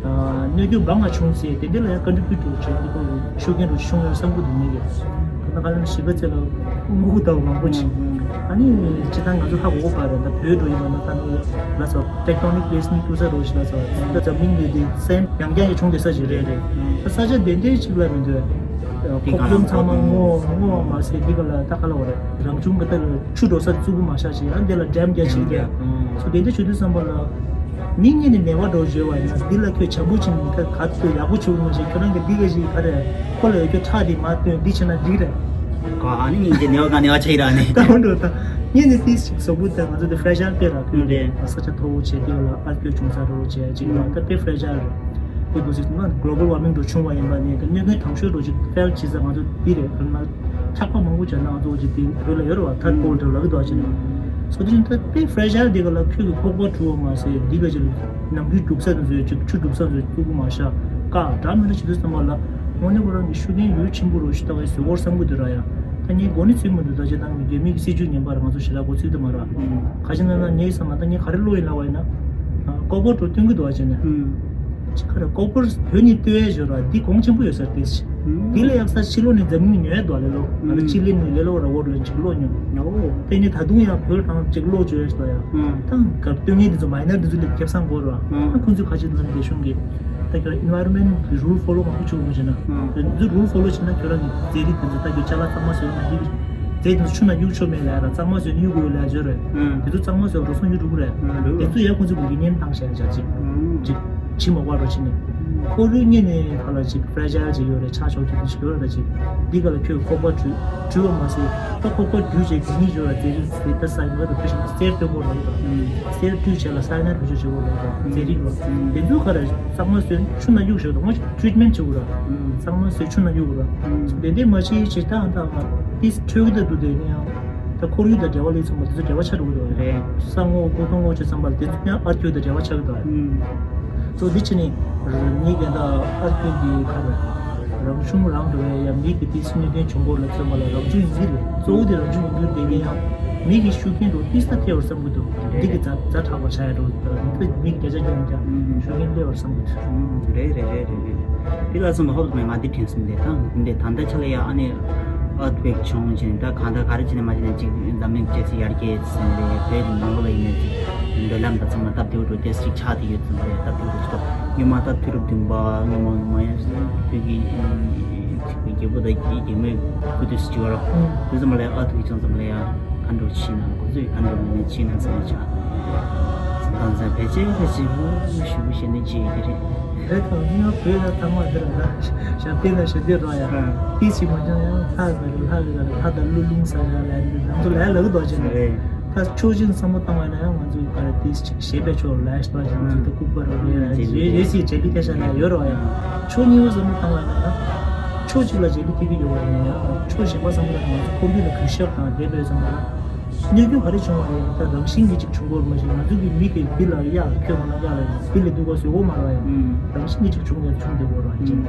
གནོད་སྐྱོན་འབའ་ང་བྱུང་ཟེར་དེ་འདི་ལ་ཡང་ཀོན་ཊི་བིའུ་ཊི་བྱེད་འདི་ཁོ་ཤུགས་རྐྱེན་འགྲོ་བྱུང་ཡོད་བསམ་གི་འདུག་ངེད་ཀྱིས། ད་ནང་ཁ་ལ་ཞིབ་པ་ཚེ་ལ་དངུལ་ཁུག་ལྟ་བུ་མང་པོ་ཆེ། ཨ་ནི་ཇི་ལྟར་ང་ཚོ་ཧ་གོ་གོ་བ་རེད། ད་བོད་འགྲོ་ཡིན་པ་ན་ད་ནི་ལ་སོགས་ཏེག་ཊོ་ནིག་པི་ལེ་སི་མེན་ཊི་ཐུག་ས་རོ་ཞིག་ལ་སོགས་ད་འཛམ་གླིང་འདི་འདི་སེམས་ཡང་བསྐྱར་ཡང་བྱུང་བསྡད་ས་ཞིག་རེད་རེད། ད་ས་ཆ་དེ་འདྲའི་ཅིག་ལ་མི་འདུག་འདི་ཁོག་ལུང་ཚང་མ་སྔོ་སྔོ་མ་ཟད་འདི་ག་ལ་ད་ག་ལ་བ་རེད། རང་བྱུང་གི་ད་ལ་ཆུ་འགྲོ་ས་བཙུགས་གི་མ་ཤག་ཅིག་ཡང་འདི་ལ་ཌེམ་རྒྱ་ཆེ་རྒྱ་སོ་དེ་འདྲ་བྱེད་དུས་བསམ་པ་ལ་མི་ངེས་ནས་ནད་པ་འགྲོ་བརྗོད་བ་ཡིན་ན་འདི་ལ་ཁྱོད་བྱམས་པོ་བྱིན་ནས་ད་ག་ཚོད་ཡག་པོ་བྱེད་གི་མ་ཤེས། ཁྱོད་རང་གི་འདི་ག་ཞིག་ག་རེད། ཁོ་ལ་ཡོད་རྒྱུ་ཁྲག་འདི་མ་བཏོན་འདི་བྱས་ན་འགྲིག་རེད། ག་ཨ་ནི་ངེས་ཀྱི་ནད་པ་ག་ནད་པ་ཆགས་ཡིན་ར་ནི། ད་འོན་འགྲོ་ད་ངེས་ནས་ཏིས་ཅིག་བཟོ་བུ་ད་ང་ཚོ་འདི་ཕྲེ་ཤར་སྤེལ་ར་ཁྱོད་འདི་ས་ཆ་མཐོ་བོ་བྱས་འདི་ག་ལ་ཨར་ཁྱོད་བྱུང་ས་འགྲོ་བྱས་ཅིག་ལ་ད་དཔེ་ཕྲེ་ཤར་རེད། དེ་གོ་སྲིད་ན་གློ་བལ་ཝར་མིང་འགྲོ་བྱུང་བ་ཡིན་པ་ནས་གནོད་སྐྱོན་དང་ཤོས་འགྲོ་ཅིག་ཕེལ་བྱེད་ས་ང་ཚོ་འདི་རེད། ཁ་ན་ཆག་པ་མང་པོ་བྱས་ན་ང་ཚོ་ཅིག་དེ་བོད་ལ་ཡོད་རེད་བ། ཐར་ཀོལ་ཌི་ལབ་ཀྱི་འདུག་ཅེ་ན། སོ་དེ་བཞིན་ད་དཔེ་ཕྲེ་ཤར་འདི་ག་ལ་ཁྱོད་ཀྱི་ཁོག་པ་བྲུ་བ་མ་ཟད་འདི་ག་ཅིག་ནམ་རྒྱུན་རྒྱུག་ས་དེ་ཚོ་ཡོད་ཅིག་ཆུ་སྒྲུབ་ས་དེ་ཚོ་བཙུགས་མ་ཤག་ཀ་འདྲ་མི་འདྲ་བྱེད་དུས་ཙམ་པ་ལ་དངོས་གནས་ཁོ་རང་གི་ཤུགས་རྐྱེན་ཡོད་ཆེན་པོ་རུ་ཞིག་ལྟ་བའི་བཟོ་བཀོད་བསམ་གི་འདུག་ར་ཡ། ད་ངས་མགོ་ནས་ཚུད་མི་འདུག་ད་ཅི་ད་རྒྱ་མི་གི་སྲིད་ཇུས་ངན་པ་ར་ང་ཚོ་ཞེ་དྲག་མགོ་ཚུད་དུ་མ་ར། ཁ་ཅིག་ན་ན་ངས་བསམ་ན་ད་ངས་ག་རེ་བློ་ཡིན་ལ་བ་ཡིན་ན། ཀོ་པར་འགྲོ་སྟོན་གི་འདུག་བ་ཅེ་ན། ཅི་ཁ་ར་ཀོ་པར་བོད་ནས་སྟོན་ཡས་བཞོ་ར་འདི་གོང་ཆེན་པོ་ཡོད་ས་རེད་དེ། འདི་ལ་ཡག་ས་ཕྱི་ལོགས་ནས་འཛམ་གླིང་ཉོ་ཡས་འདུག་ལེ་ལོ། ང་ཚོ་ཕྱི་གླིང་ནས་ལེ་ལོ་ར་འོར་ལོན་ཅིག་ལོ་ཉོ། དེ་ནས་ད་དུང་ཡང་བོད་ནང་ཅིག་ལོ་བཅོས་ཡས་ས་ཡ། ད་གར་སྟོན་ངེས་འདི་ཚོ་མ་ཡིན་ན་འདི་ཚོ་ལས་ཁེབས་སང་གོ་ར། ཁོང་ཚོས་ཁ་ཅིག་ལ་རྒྱ་གཞུང་གི་ད་ཁྱོད་environment གི་rule follow མང་པོ་བྱེད་དགོས་བྱས་ན། ཨང་། དེ་ཚོ་rule follow བྱས་ན་ཁྱོད་རང་གི་རྫས་རིགས་དེ་ཚོ་ད་ཁྱོད་ཅ་ལག་གཙང་མ་བཟོས་ན་འདི་གི་རྫས་དེ་ཚོ་ཆུ་ནང་གཡུག་ཆོག་མེད་ལ་ཡ་ར། གཙང་མ་བཟོས་ན་གཡུག་དགོས་ལ་ཡ་བཟོས་རེད། ཨང་། དེ་ཚོ་གཙང་མ་བཟོས་རུལ་སུངས་གཡུག་འགྲོ་གི་རེད། ཨང་རེད། དེ་ཚོ་ཡ་ཁོང་ཚོ་གི་ལི་ནན་བཏང་བཞག་ཡ་ཅིག་ཨང་། ཅིག་ཕྱི་མ་བར་རོ་ཕྱི་ནས་ཁོར་ཡུག་གཉིས་ནས་ཁ་ལ་ཅིག་fragile ཅིག་ཡོད་རེད། ཆ་ཆོག་ཅིག་དེ་ཞིག་ཡོད་རེད། ད་ཅིག་འདི་ག་ལ་ཁྱོད་ཁོག་པ་བྲུས་བྲུས་པ་མ་ཟད། ད་ཁོ་ཁོ་རྒྱུ་བྱས་དེ་གཉིས་བརྗོད་ལ་རྫས་རིགས་ཟེར་ད་ས་ཡིན་པ་དང་ཕུ་ཤིང་གསེར་སྟོན་པོ་ལ་ཡོད་པ། གསེར་བཀྲུས་བྱས་ལ་ས་ཡིན་ན་བེད་སྤྱོད་བྱེད་པོ་ལ་ཡོད་པ་རྫས་རིགས་ལ། དེ་ཚོ་ཁ་ར་གཙང་མ་བཟོས་ཆུ་ནང་གཡུག་བཞག་དང་མ་ཅིག་treatment བྱེད་དགོས་ར། གཙང་མ་བཟོས་ཆུ་ནང་གཡུག་དགོས་ར། དེ་འདྲས་མ་བྱེད་ཅེས་ད་ཨ་ད་ང་ཏིས་འཕྲོད་ཀྱི་ད་འདུག་དེ་ནས་ཡང་ད་ཁོར་ཡུག་དང་འབྲེལ་བ་ལས་ཚང་མ་དེ་ཚོ་འབྲེལ་བ་ཆགས་འགྲོ་གི་འདུག་རེད། ས་སྔོ་ཁོ་སྟོང་སྔོ་ཆེ་ཚང་མ་དེ་ཚོ་ཡང་ཨར་ཁྱོད་དང་འབྲེལ་བ་ཆགས་ཀྱི་འདུག་རེད། སོ་འདི་ཕྱི་ནས་ངེད་ཀྱི་ད་ཨར་ཁྱོད་ཀྱི་ཁ་ར། རང་བྱུང་རང་འགྲོ་བའི་ཡང་མི་གི་ཏིས་གནོད་སྐྱོན་བྱུང་སྐོར་ལ་མཚོན་པ་ལ་རང་བྱུང་ཡིན་གྱི་རེད། གཙོ་བོ་དེ་རང་བྱུང་ཡིན་གྱི་རེད། དེ་ཡིན་ཡང་མི་གི་ཤུགས་རྐྱེན་འགྲོ་ཏིས་ད་ཐེ་བར་བསམ་གྱི་འདུག་འདི་གི་ཛ་ཛ་དྲག་པར་བྱ་ཡ་འགྲོ་ད་མི་གི་བརྒྱ་ཆ་བརྒྱ་ཆ་ཤུགས་རྐྱེན་སླེབས་བར་བསམ་གྱི་འདུག་རེད་རེད་རེད་རེད་རེད། དེ་ལ་སོང་ཧོབ་མེད་ང་འདི་དྲན་སོང་། དེ་དང་དེ་ད་ལྟ་ཆ་ལ་ཡ་ཨ་ནི་ཨར་ཐི་ཝེག་བྱུང་བྱས་ད་གང་ལྟར་ག་རེ་བྱས་ནས་མ་བྱས་ནས་ཅིག་འཛམ་གླིང་སྤྱི་ཚོགས་ཡར་རྒྱས་ཟིན་རེད། བོད་ནང་ལོགས་ལ་ཡིན་ནས་ཅིག་འབྲེལ་ལམ་དང་ཚང་མ་སྟབས་བདེ་བོ་འགྲོ་དེ་ཅིག་ཆགས་བསྡད་ཡོད་ཙང་རེད། སྟབས་བདེ་བོ་འགྲོ་ཅིག་ད་སྔོན་མ་ད་དུས་རབས་བདུན་པ་སྔོན་མ་སྔོན་མ་ཡང་དུས་ཀྱི་ཅིག་རྒྱལ་པོ་དང་རྒྱལ་མོའི་སྐུ་དུས་སུ་ཅིག་ཡོད་ར། དུས་ཙམ་ལ་ཡང་ཨ་ཐུག་ཅང་ཙམ་ལ་ཡང་ག་འགྲོ་ཕྱིན་ན་འགོ་ཚུགས་ག་འགྲོ་མི་ནས་ཕྱིན་ན་ཚང་མ་ཆགས་ཙང་ཙང་ཕལ་ཆེར་ཕལ་ཆེར་ཧུ་ཞུ་བུ་ཞེ་ནས་ཅི་ཡོད་ཀྱི་རེད། རེད་དང་ཉི་མ་བོད་ལ་བཏང་བ་འདིར་ལ་ཞབས་བརྟན་ལ་ཞབས་བརྟན་རོགས་ཡ། ཨ། དེ་ཞིག་མ་བྱུང་ཡང་ལྷ་ག་རེ་ལྷ་ག་རེ་ལྷ་དང་ཀླུ་ལུང་ས་ཡ་ལ་ཡ་འདི་ནང་དུ་ལ་ཡ་ལ་གི་རྡོ་ཆེ་ན་རེད། ད་ཆོས་ཅན་བསམ་བློ་བཏང་བ་ན་ཡང་ང་ཚོ་ག་རེ་དེ་ཞིག་ཞེས་པའི་ཆོས་ལ་ཡ་ཞིག་ང་ཚོ་ད་ལྐུགས་པ་རོགས་ཡ་རེད་ཟེར་ལི་ཐེ་ཤ་ལ་ཡོད་རོགས་ཡ། ཆོས་གཉིས་པ་བསམ་བློ་བཏང་བ་ན་ཡང་ཆོས་གཅིག་ལ་ཞེ་ལི་ཐེ་གི་ཡོད་བ་ཡིན་ན་ཡང་ཆོས་གཞན་པ་བསམ་བློ་བཏང་ང་ཚོ་ཁོར་ཡུག་ལ་གུས་ཞབས་དང་དེ་འདྲ་བསམ་བློ། གནོད་སྐྱོན་ག་རེ་བྱུང་བ་རེད། ད་རང་བཞིན་གྱིས་ཅིག་བྱུང་གི་ཡོད་མ་གཞི་ང་ཚོ་གི་མི་གི་འདི་ལ་གཡག་ཁྱོད་ང་ལ་གཡག་ལ་འདི་ལ་འདུག་ག་བཟོས་གོ་མ་རེད་ཡ། རང་བཞིན་གྱིས་ཅིག་བྱུང་ནས་བྱུང་བསྡད་གོ་ར་ཅིག་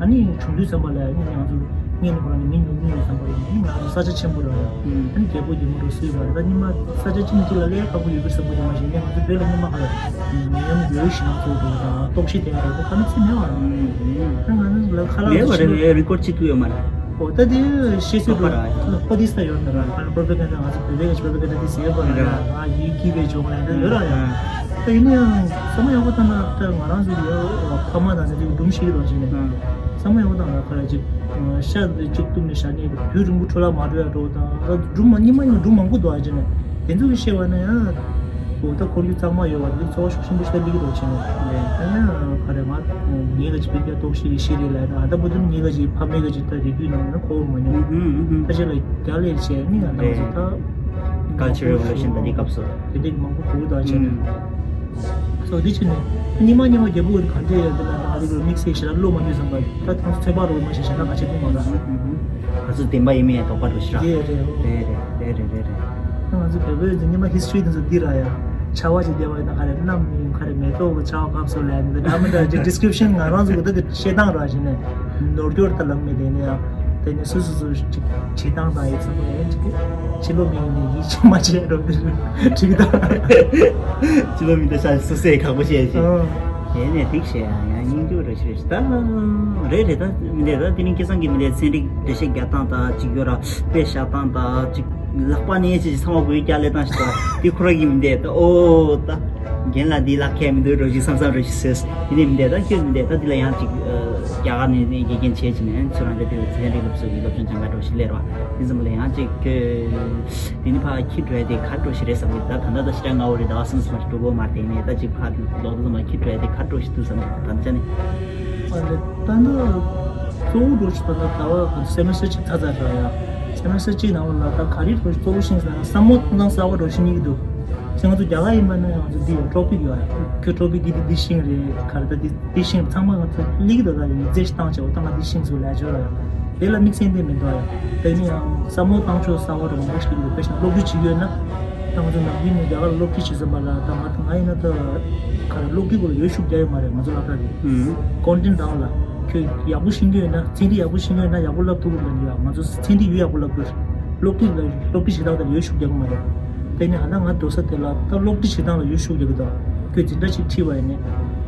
ཨ་ནི་བྱུང་དུས་ཙམ་པ་ལ་ཡ་ནི་ང་ཚོ་གཉེན་ཁོ་རང་ནས་མི་ཉུང་ཉུང་ཡོད་བསམ་པ་ཡིན་ནི་ང་ཚོ་ས་ཆ་ཆེན་པོ་རེད་ཡ། ཨ་ནི་རྒྱལ་པོ་རྒྱལ་མོ་འགྲོ་སྲིད་པ་རེད། ད་ཉི་མ་ས་ཆ་གཅིག་ནས་གཅིག་ལ་ལས་ཁག་པོ་ཡོད་པའི་བསམ་པ་ཡོད་མ་གཞི་ནས་ང་ཚོ་བོད་ལ་ཉི་མ་ཁ་ལ་ནད་ཡམས་ཡོད་ཞེ་ན་ཚོགས་འགྲོ་དང་ལྟོགས་ཤི་དེ་ཡང་རེད་པོ་ཁ་ན་ཚིག་མེད་བ་རེད། ད་ང་ཚོ་ལ་ཁ་ལག་མེད་བ་རེད། ཚོ་རེད་རི་ཀོར་ཅིག་ཏུ་ཡོད་མ་རེད། ཨོ་ད་དེ་ཤེས་སྲོལ་པ་ར་ལ་པ་ཏི་སྟ་ཡོད་ན་ར་ཁ་ན་པོ་རོ་པ་གན་ཌ་ང་ཚོ་བོད་པའི་ག་ཅི་པོ་རོ་པ་གན་ཌ་དེ་ཟེར་པ་ར་ཡ་ཨ་ཡི་ཀི་བའི་ཇོག་ལ་ད་ཡོད་ར་ཡ། ད་ཡིན་ན་ཡང་བསམ་བློ་ཡག་པོ་བཏང་ན་ད་ང་རང་ཚོ་ཡ་ཕ་མ་དང་ཚེ་དུས་སྒྲུང་ཤེས་ཀྱི་རོགས་བྱས་ནས་བསམ་བློ་ཡག་པོ་བཏང་ན་ཁ་ར་ཅིག་ཤ་ཅིག་བཏུབ་ནས་ཤ་ནས་དུས་རིང་པོ་འཕྲོ་བརླག་མ་འགྲོ་ཡ་འགྲོ་དང་སྒྲུང་མ་ཉི་མ་ཉི་མ་སྒྲུང་མང་པོ་འདུག་ཨ་བྱས་ནས་དེ་ཚོ་གི་ཤེས་པ་ན་ཡང་། འོ་ད་ཁོར་ཡུག་གཙང་མ་ཡོད་པ་འདི་ཚོར་བ་ཤུགས་ཆེན་པོ་ཞིག་སླེབས་ཀྱི་འདུག་བྱས་ནས། ཨ་ཡ་ག་རེ་ང་ངའི་ག་ཅིག་བོད་རྒྱ་ལྟོགས་ཤི་ཡི་ཤི་རེད་ལབ་ན་ཨ་ད་བུ་དུ་ངའི་ག་ཅིག་ཕ་མའི་ག་ཅིག་ད་རེ་དུས་ནང་ན་ཁོ་བོ་མ་མྱོང་། ཨ་ཅེ་ལ་རྒྱ་ལས་བྱས་ནི་ཨ་ད་ང་ཚོ་ད་Cultural Revolution ད་འདི་སྐབས་སུ། དེ་འདྲ་མང་པོ་གོ་གི་འདུག་བྱས་ནས། སོ་འདི་བྱས་ནས་ཉི་མ་ཉི་མ་རྒྱལ་པོ་གི་ག་འདྲས་ཡོད་འདི་ལ་ད་ང་ཚོ་དམིགས་བསལ་ཞེ་དྲག་བློ་མ་འགྱུར་བསམ་པ་ད་ཐང་ཚོད་དཔག་རོགས་མ་བྱས་ཞེ་དྲག་ག་ཆེ་གོ་མ་ར། ང་ཚོ་བདེན་པ་ཡིན་མིན་ཡང་དོགས་པ་འགྲོ་ཤི་ར། རེད་རེད། རེད་རེད་རེད་རེད་རེད། ང་ཚོ་བོད་པའི་ཉི་མ་ཧི་སི་ཊོ་རི་དེ་ཚོ་འདི་ར་ཡ། ཆར་པ་ཅིག་བརྒྱབ་པ་ཡིན་ན་ག་རེ་གནམ་ཡིན་ག་རེ་མེ་ཏོག་གི་ཆར་པ་སྐབས་སུ་ལ་ཡིན་འདི་འདྲ་མི་འདྲ་ཅིག་ཌི་སི་ཀི་རིབ་ཤན་ང་རང་ཚོ་གི་ད་དེ་བཤད་སྟངས་ར་བྱས་ནས་ནོར་འཁྱོར་ད་ལབ་མེད་དེ་ནས་ཡང་ དེ་ནས་སུ་སུ་སུ་ཅིག་བྲིས་སྟངས་དང་ཡིག་ཚང་མ་ཡང་ཅིག་ཕྱི་ལོགས་མི་ཡིན་ནས་ཡིད་ཆེས་མ་བྱས་རོགས་དེ་བྲིས་དང་། ཕྱི་ལོགས་མི་ད་ཤ་སུ་སེ་ཁག་པོ་བཤད་ཅིག་ཨ། དེ་ནས་འགྲིག་བྱས་ཡང་ཡང་སྙིང་རྗེ་རེ་ཞིག་རེ་ཞིག་ད་རེད་རེད། ད་མི་འདས་ད་དེ་རིང་སྐལ་བཟང་གི་མི་འདས་ཚན་རིག་འགྲེལ་བཤད་རྒྱག་སྟངས་ད་ཅིག་ཡོད་ར། དཔེ་བཞག་སྟངས་ད་ཅིག་ལག་པ་ནས་ཅིག་ཚང་མ་གོས་རྒྱག་ལས་སྟངས་ཞིག་ད་དེ་ཁོ་ར་གི་མི་འདས་ད་ཨོ་ད། རྒན་ལགས་འདི་ལག་ཁྱེར་མི་འདུག་རོ་ཞིག་བསམ་བསམ་རོ་ཞིག་ཟེར། དེ་ནས་མི་འདས་ད་ཁྱོད་མི་འདས་ད་འདི་ལ་ཡང་ཅིག་ཨ། རྒྱ་གར་ནས་ནས་དགེ་རྒན་བྱས་ཅིག་ནས་ཚུར་རང་འདྲ་དེ་ཚན་རིག་སློབ་གསོ་གི་སློབ་སྦྱོང་སྦྱང་ག་འགྲོ་ཞིག་སླེབས་རོགས། དེ་ཙམ་ལ་ཡང་ཅིག་ཁྱོད་དེ་ནི་ཕར་ཁྱི་འགྲོ་ཡ་དེ་ག་འགྲོ་ཞིག་རེད་བསམ་གི། ད་ད་ལྟ་ད་ཞེ་དྲག་སྔ་བོ་རེད། ད་བསམ་བསམ་ཞིག་འགྲོ་གོ་མ་རེད། དེ་ནས་ད་ཅིག་ཕར་ལོག་ད་ཙམ་ལ་ཁྱི་འགྲོ་ཡ་དེ་ག་འགྲོ་ཞིག་འདུག་བསམ་གི། ད་ལྟ་ནི་ཨ་ལེ། ད་ནི་གཙོ་བོ་འགྲོ་ཞིག་ད་ལྟ་ད་བ་སེ་མེ་སི་ཊར་གཅིག་ཚར་ཚར་འགྲོ་ཡ། སེ་མེ་སི་ཊར་གཅིག་ནང་ལ་ད་ག་རེ་འགྲོ་ཞིག་གཙོ་བོ་ཤེས་ཟེར་ན་བསམ་བློ་གཏོང་སྟངས་གསར་བ་འགྲོ་ཞིག་རྙེད་ཀྱི་འདུག་ཅིག་ང་ཚོ་རྒྱ་གར་ཡིན་པ་ན་ང་ཚོ་འདི་ཡོད་ཊོ་པིག་ཡོད་ཨ། ཁྱོད་ཊོ་པིག་འདི་འདི་འདི་ཤེས་རེད། ག་རེ་ད་འདི་འདི་ཤེས་ཚང་མ་ང་ཚོ་སླེབས་ཀྱི་འདུག་ད་ཡིན་རྫས་ཤིག་བཏང་བྱས་འོ་ད་ང་འདི་ཤེས་ཟེར་ལས་བྱོས་ར་ཡ། དེ་ལ་དམིགས་བསལ་འདི་མི་འདུག་ཡ། དེ་ནི་ཡང་བསམ་བློ་བཏང་ཕྱོགས་གསར་བ་རུ་མང་པོ་ཞིག་འདུག་དཔེ་བཞག་སློབ་ཁྲིད་བྱེད་ཀྱི་ཡོད་ན་ད་ང་ཚོ་ནམ་རྒྱུན་ནས་རྒྱ་གར་ལ་སློབ་ཁྲིད་བྱེད་བསམ་པ་ལ་ད་ང་ང་ཡིན་ན་ད་ག་རེ་སློབ་ཁྲིད་སྐོར་ལ་ཡོད་ཤུགས་རྒྱག་ཡོད་མ་རེད། ང་ཚོ་སློབ་གྲྭ་རེད། ཀོན་ཊེན་ཊི་རང་ལ་ཁྱོད་ཡག་པོ་ཤེས་ཀྱི་ཡོད་ན་ཚན་རིག་ཡག་པོ་ཤེས་ཀྱི་ཡོད་ན་ཡག་པོ་བསླབ་ཐུབ་ཀྱི་ཡོད། ང་ཚོ་ཚན་རིག་ཡོད་ཡག་པོ་བསླབ་དགོས། སློབ་ཁྲིད་ལ་སློབ་ཁྲིད་བྱེད་སྟངས་དེ་ལ་ཡོད་ཤུགས་རྒྱག་གི་མ་རེད། དེ་ནས་ཧ་ན་ང་འགྲོ་ས་དེ་ལ་ད་སློབ་ཁྲིད་བྱེད་སྟངས་ལ་ཡོད་ཤུགས་རྒྱག་གི་འདུག་ཁྱོད་འཛིན་གྲྭ་ཞིག་ཁྲིད་པ་ཡིན་ནས་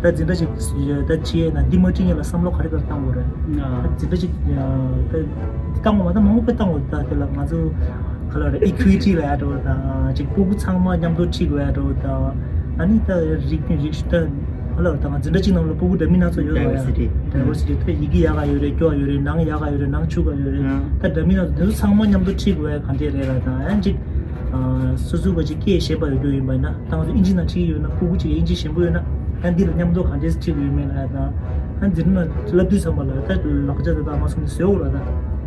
ད་འཛིན་གྲྭ་ཞིག་ད་ཁྲིད་ཡས་ན་འདི་མ་ཁྲིད་ཡས་ལ་བསམ་བློ་ག་རེ་ག་རེ་བཏང་དགོས་རེད། ད་འཛིན་གྲྭ་ཞིག་ད་འདི་བཏང་དགོས་མ་ད་མང་པོ་དཔེ་བཏང་དགོས། ད་དེ་ལ་ང་ཚོ་ག་ལ་རེད་ཨི་ཁུའི་ཊི་ལ་ཡ་འགྲོ་ད་ཅིག་སྤུ་གུ་ཚང་མ་མཉམ་དུ་ཁྲིད་དགོས་ཡ་འགྲོ་ད་ཨ་ནི་ད་རིག་རིག་ད་ག་ལ་རེད་ད་ང་འཛིན་གྲྭ་གཅིག་ནང་ལ་སྤུ་གུ་འདྲ་མིན་སྣ་ཚོགས་ཡོད་རེད་ཡ། ཌའི་ཝར་སི་ཊི། ཌའི་ཝར་སི་ཊི་ད་ཡི་གེ་ཡག་ག་ཡོད་རེད། སྐྱོ་བ་ཡོད་རེད། ནང་ཡག་ག་ཡོད་རེད། ནང་ཕྱུག་ག་ཡོད་རེད། ད་འདྲ་མིན་སྣ་ཚོགས་དེ་ཚོ་ཚང་མ་མཉམ་དུ་ཁྲིད་དགོས་ཡ་ག་འདྲས་རེད་ལ་ད་ཡང་ཅིག་སོ་སོའི་ག་ཅིག་སྐད་ཤེས་པ་ཡོད་རྒྱུ་ཡིན་པ་ཡིན་ན་ད་ང་ཚོ་ཨིན་ཇི་ནང་ཁྲིད་ཀྱི་ཡོད་ན་སྤུ་གུ་གཅིག་ཨིན་ཇི་ཞན་པོ་ཡོད་ན་ཡང་འདི་ལ་མཉམ་དུ་ག་འདྲས་ཁྲིད་དགོས་ཡོད་མེད་ལ་ཡ་ད་ཡང་འདི་ལ་བསླབ་དུས་ཙམ་པ་ལ་ད་ལག་ཆ་དེ་དག་མ་སོང་ནས་བཟོས་འོ་ལ་ད་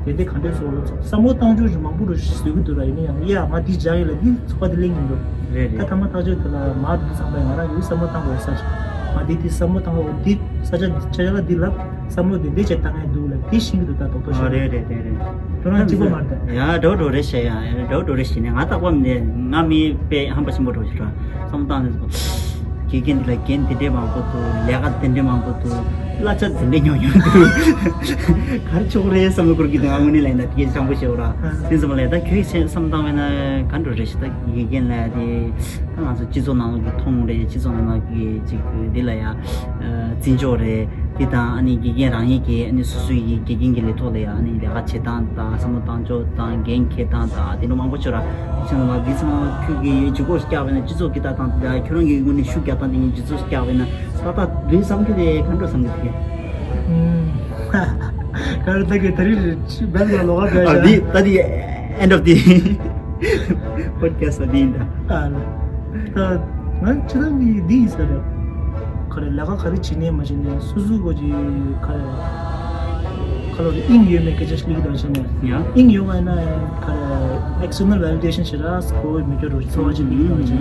དེ་འདྲས་ག་འདྲས་བཟོ་ལ་བསམ་བློ་བཏང་ཕྱོགས་ཀྱི་མང་པོ་རུ་བཟོས་ཀྱི་འདུག་ལ་ཡིན་ན་ཡང་ཡ་ང་འདི་སྦྱར་ཡིན་ལ་འདི་ཚོགས་པ་འདི་གླེང་གི་འདུག་རེད་ད་རེད། ཐ་མ་ཐག་ཆོད་དེ་ལ་མར་འདི་བསམ་པ་ཡིན་ང་རང་ཡོད་བསམ་བློ་བཏང་དགོས་ས་ང་འདི་འདི་བསམ་བློ་བཏང་དགོས་འདི་ས་ཆ་འདི་ཆ་ཆ་ལ་འདི་ལ་བསམ་བློ་འདི་འདྲས་བྱས་བཏང་ཡ་འདུག་ལ་འདི་ཤེས་ཀྱི་འདུག་ད་རྡོག་རྡོག་ཨ་ཤེས་རེད་རེད་རེད་རེད། ཁྱོད་རང་གཅིག་པ་མ་རེད་ད། ཡ་འགྲོ་འགྲོ་རེད་བཤད་ཡ་འགྲོ་འགྲོ་རེད་བཤད་ནས་ང་རྟག་པར་མི་ང་མི་དཔེ་ཧམ་པ་ཆེན་པོ་འགྲོ་ཞིག་ར་བསམ་བློ་བཏང་ནས་དགེ་རྒན་འདི་ལ་འགན་དེ་འདྲས་མང་པོ་འདུག་ལས་ཀ་དེ་འདྲས་མང་པོ་འདུག་གླ་ཆ་དེ་འདྲས་ཉུང་ཉུང་འདུག་ག་རེ་ཆོག་རེད་བསམ་བློ་འཁོར་གྱི་འདུག་ང་དངོས་གནས་ལ་ཡིན་ན་དེ་གས་བྱང་པོ་བཤད་འོ་ར་དེ་ཙམ་ལས་ད་ཁྱོད་ཀྱིས་བསམ་བཏང་བས་ན་ག་འགྲོ་རེད་ཞེ་ད་དགེ་རྒན་ལ་དེ་ད་ང་ཚོ་སྤྱི་ཚོགས་ནང་ལོགས་ཀྱི་མཐོང་རེད་སྤྱི་ཚོགས་ནང་ལོགས་ཀྱི་ཅིག་འདི་ལ་ཡ་བརྩི་འཇོག་རེད། དེ་དང་ཨ་ནི་དགེ་རྒན་རང་ཉིད་ཀྱིས་ཨ་ནི་སོ་སོའི་ཡི་དགེ་རྒན་གྱི་ལས་ཐོག་ལ་ཡང་ཨ་ནི་ལས་ཀ་བྱེད་སྟངས་དང་བསམ་བློ་བཏང་ཕྱོགས་དང་འགན་འཁྱེར་སྟངས་དང་དེ་འདྲ་མང་པོ་ཤོད་ར། དེ་ཚང་མ་དེ་ཚང་མ་ཁྱོད་ཀྱིས་ལྗིད་ཁོག་ཞིག་བཀྱག་པ་ཡིན་ན་སྤྱི་ཚོགས་ཀྱི་ལྟ་སྟངས་དེ་དང་ཁྱོད་རང་གི་ངོས་ནས་ཤུགས་རྒྱག་སྟངས་དེ་ཡིན་ལྗིད་ཚོགས་ཞིག་བཀྱག་པ་ཡིན་ན་ཏག་ཏག་འདུག་བསམ་གྱི་རེད། ག་འདྲ་བསམ་གྱི་རེད། ག་རེ་ད་གི་ད་རེས་རེད་བེལ་ལ་ལོག་ག་བྱ་ཨ་འདི་ད་འདི་end of the podcast འདི་ཡིན་ད། ཨ་ལ། ད་ང་ཁྱེད་རང་གི་འདི་ཡིན་ས་རེད། ག་རེ་ལས་ཀ་ག་རེ་བྱེད་ནས་མ་བྱེད་ནས་སོ་སོའི་སྒོ་གི་ག་རེ་ག་ལོ་རེ་དབྱིངས་ཡོད་མེད་སྐད་ཆ་ཞིག་ལིག་དང་བྱས་ནས་ཡ། དབྱིངས་ཡོད་པ་ཡིན་ན་ག་རེ་external validation བྱེད་ར་གོ་བའི་མི་སྐྱོ་རུ་འཚོ་བ་ཅིག་ལིག་དང་བྱས་ནས་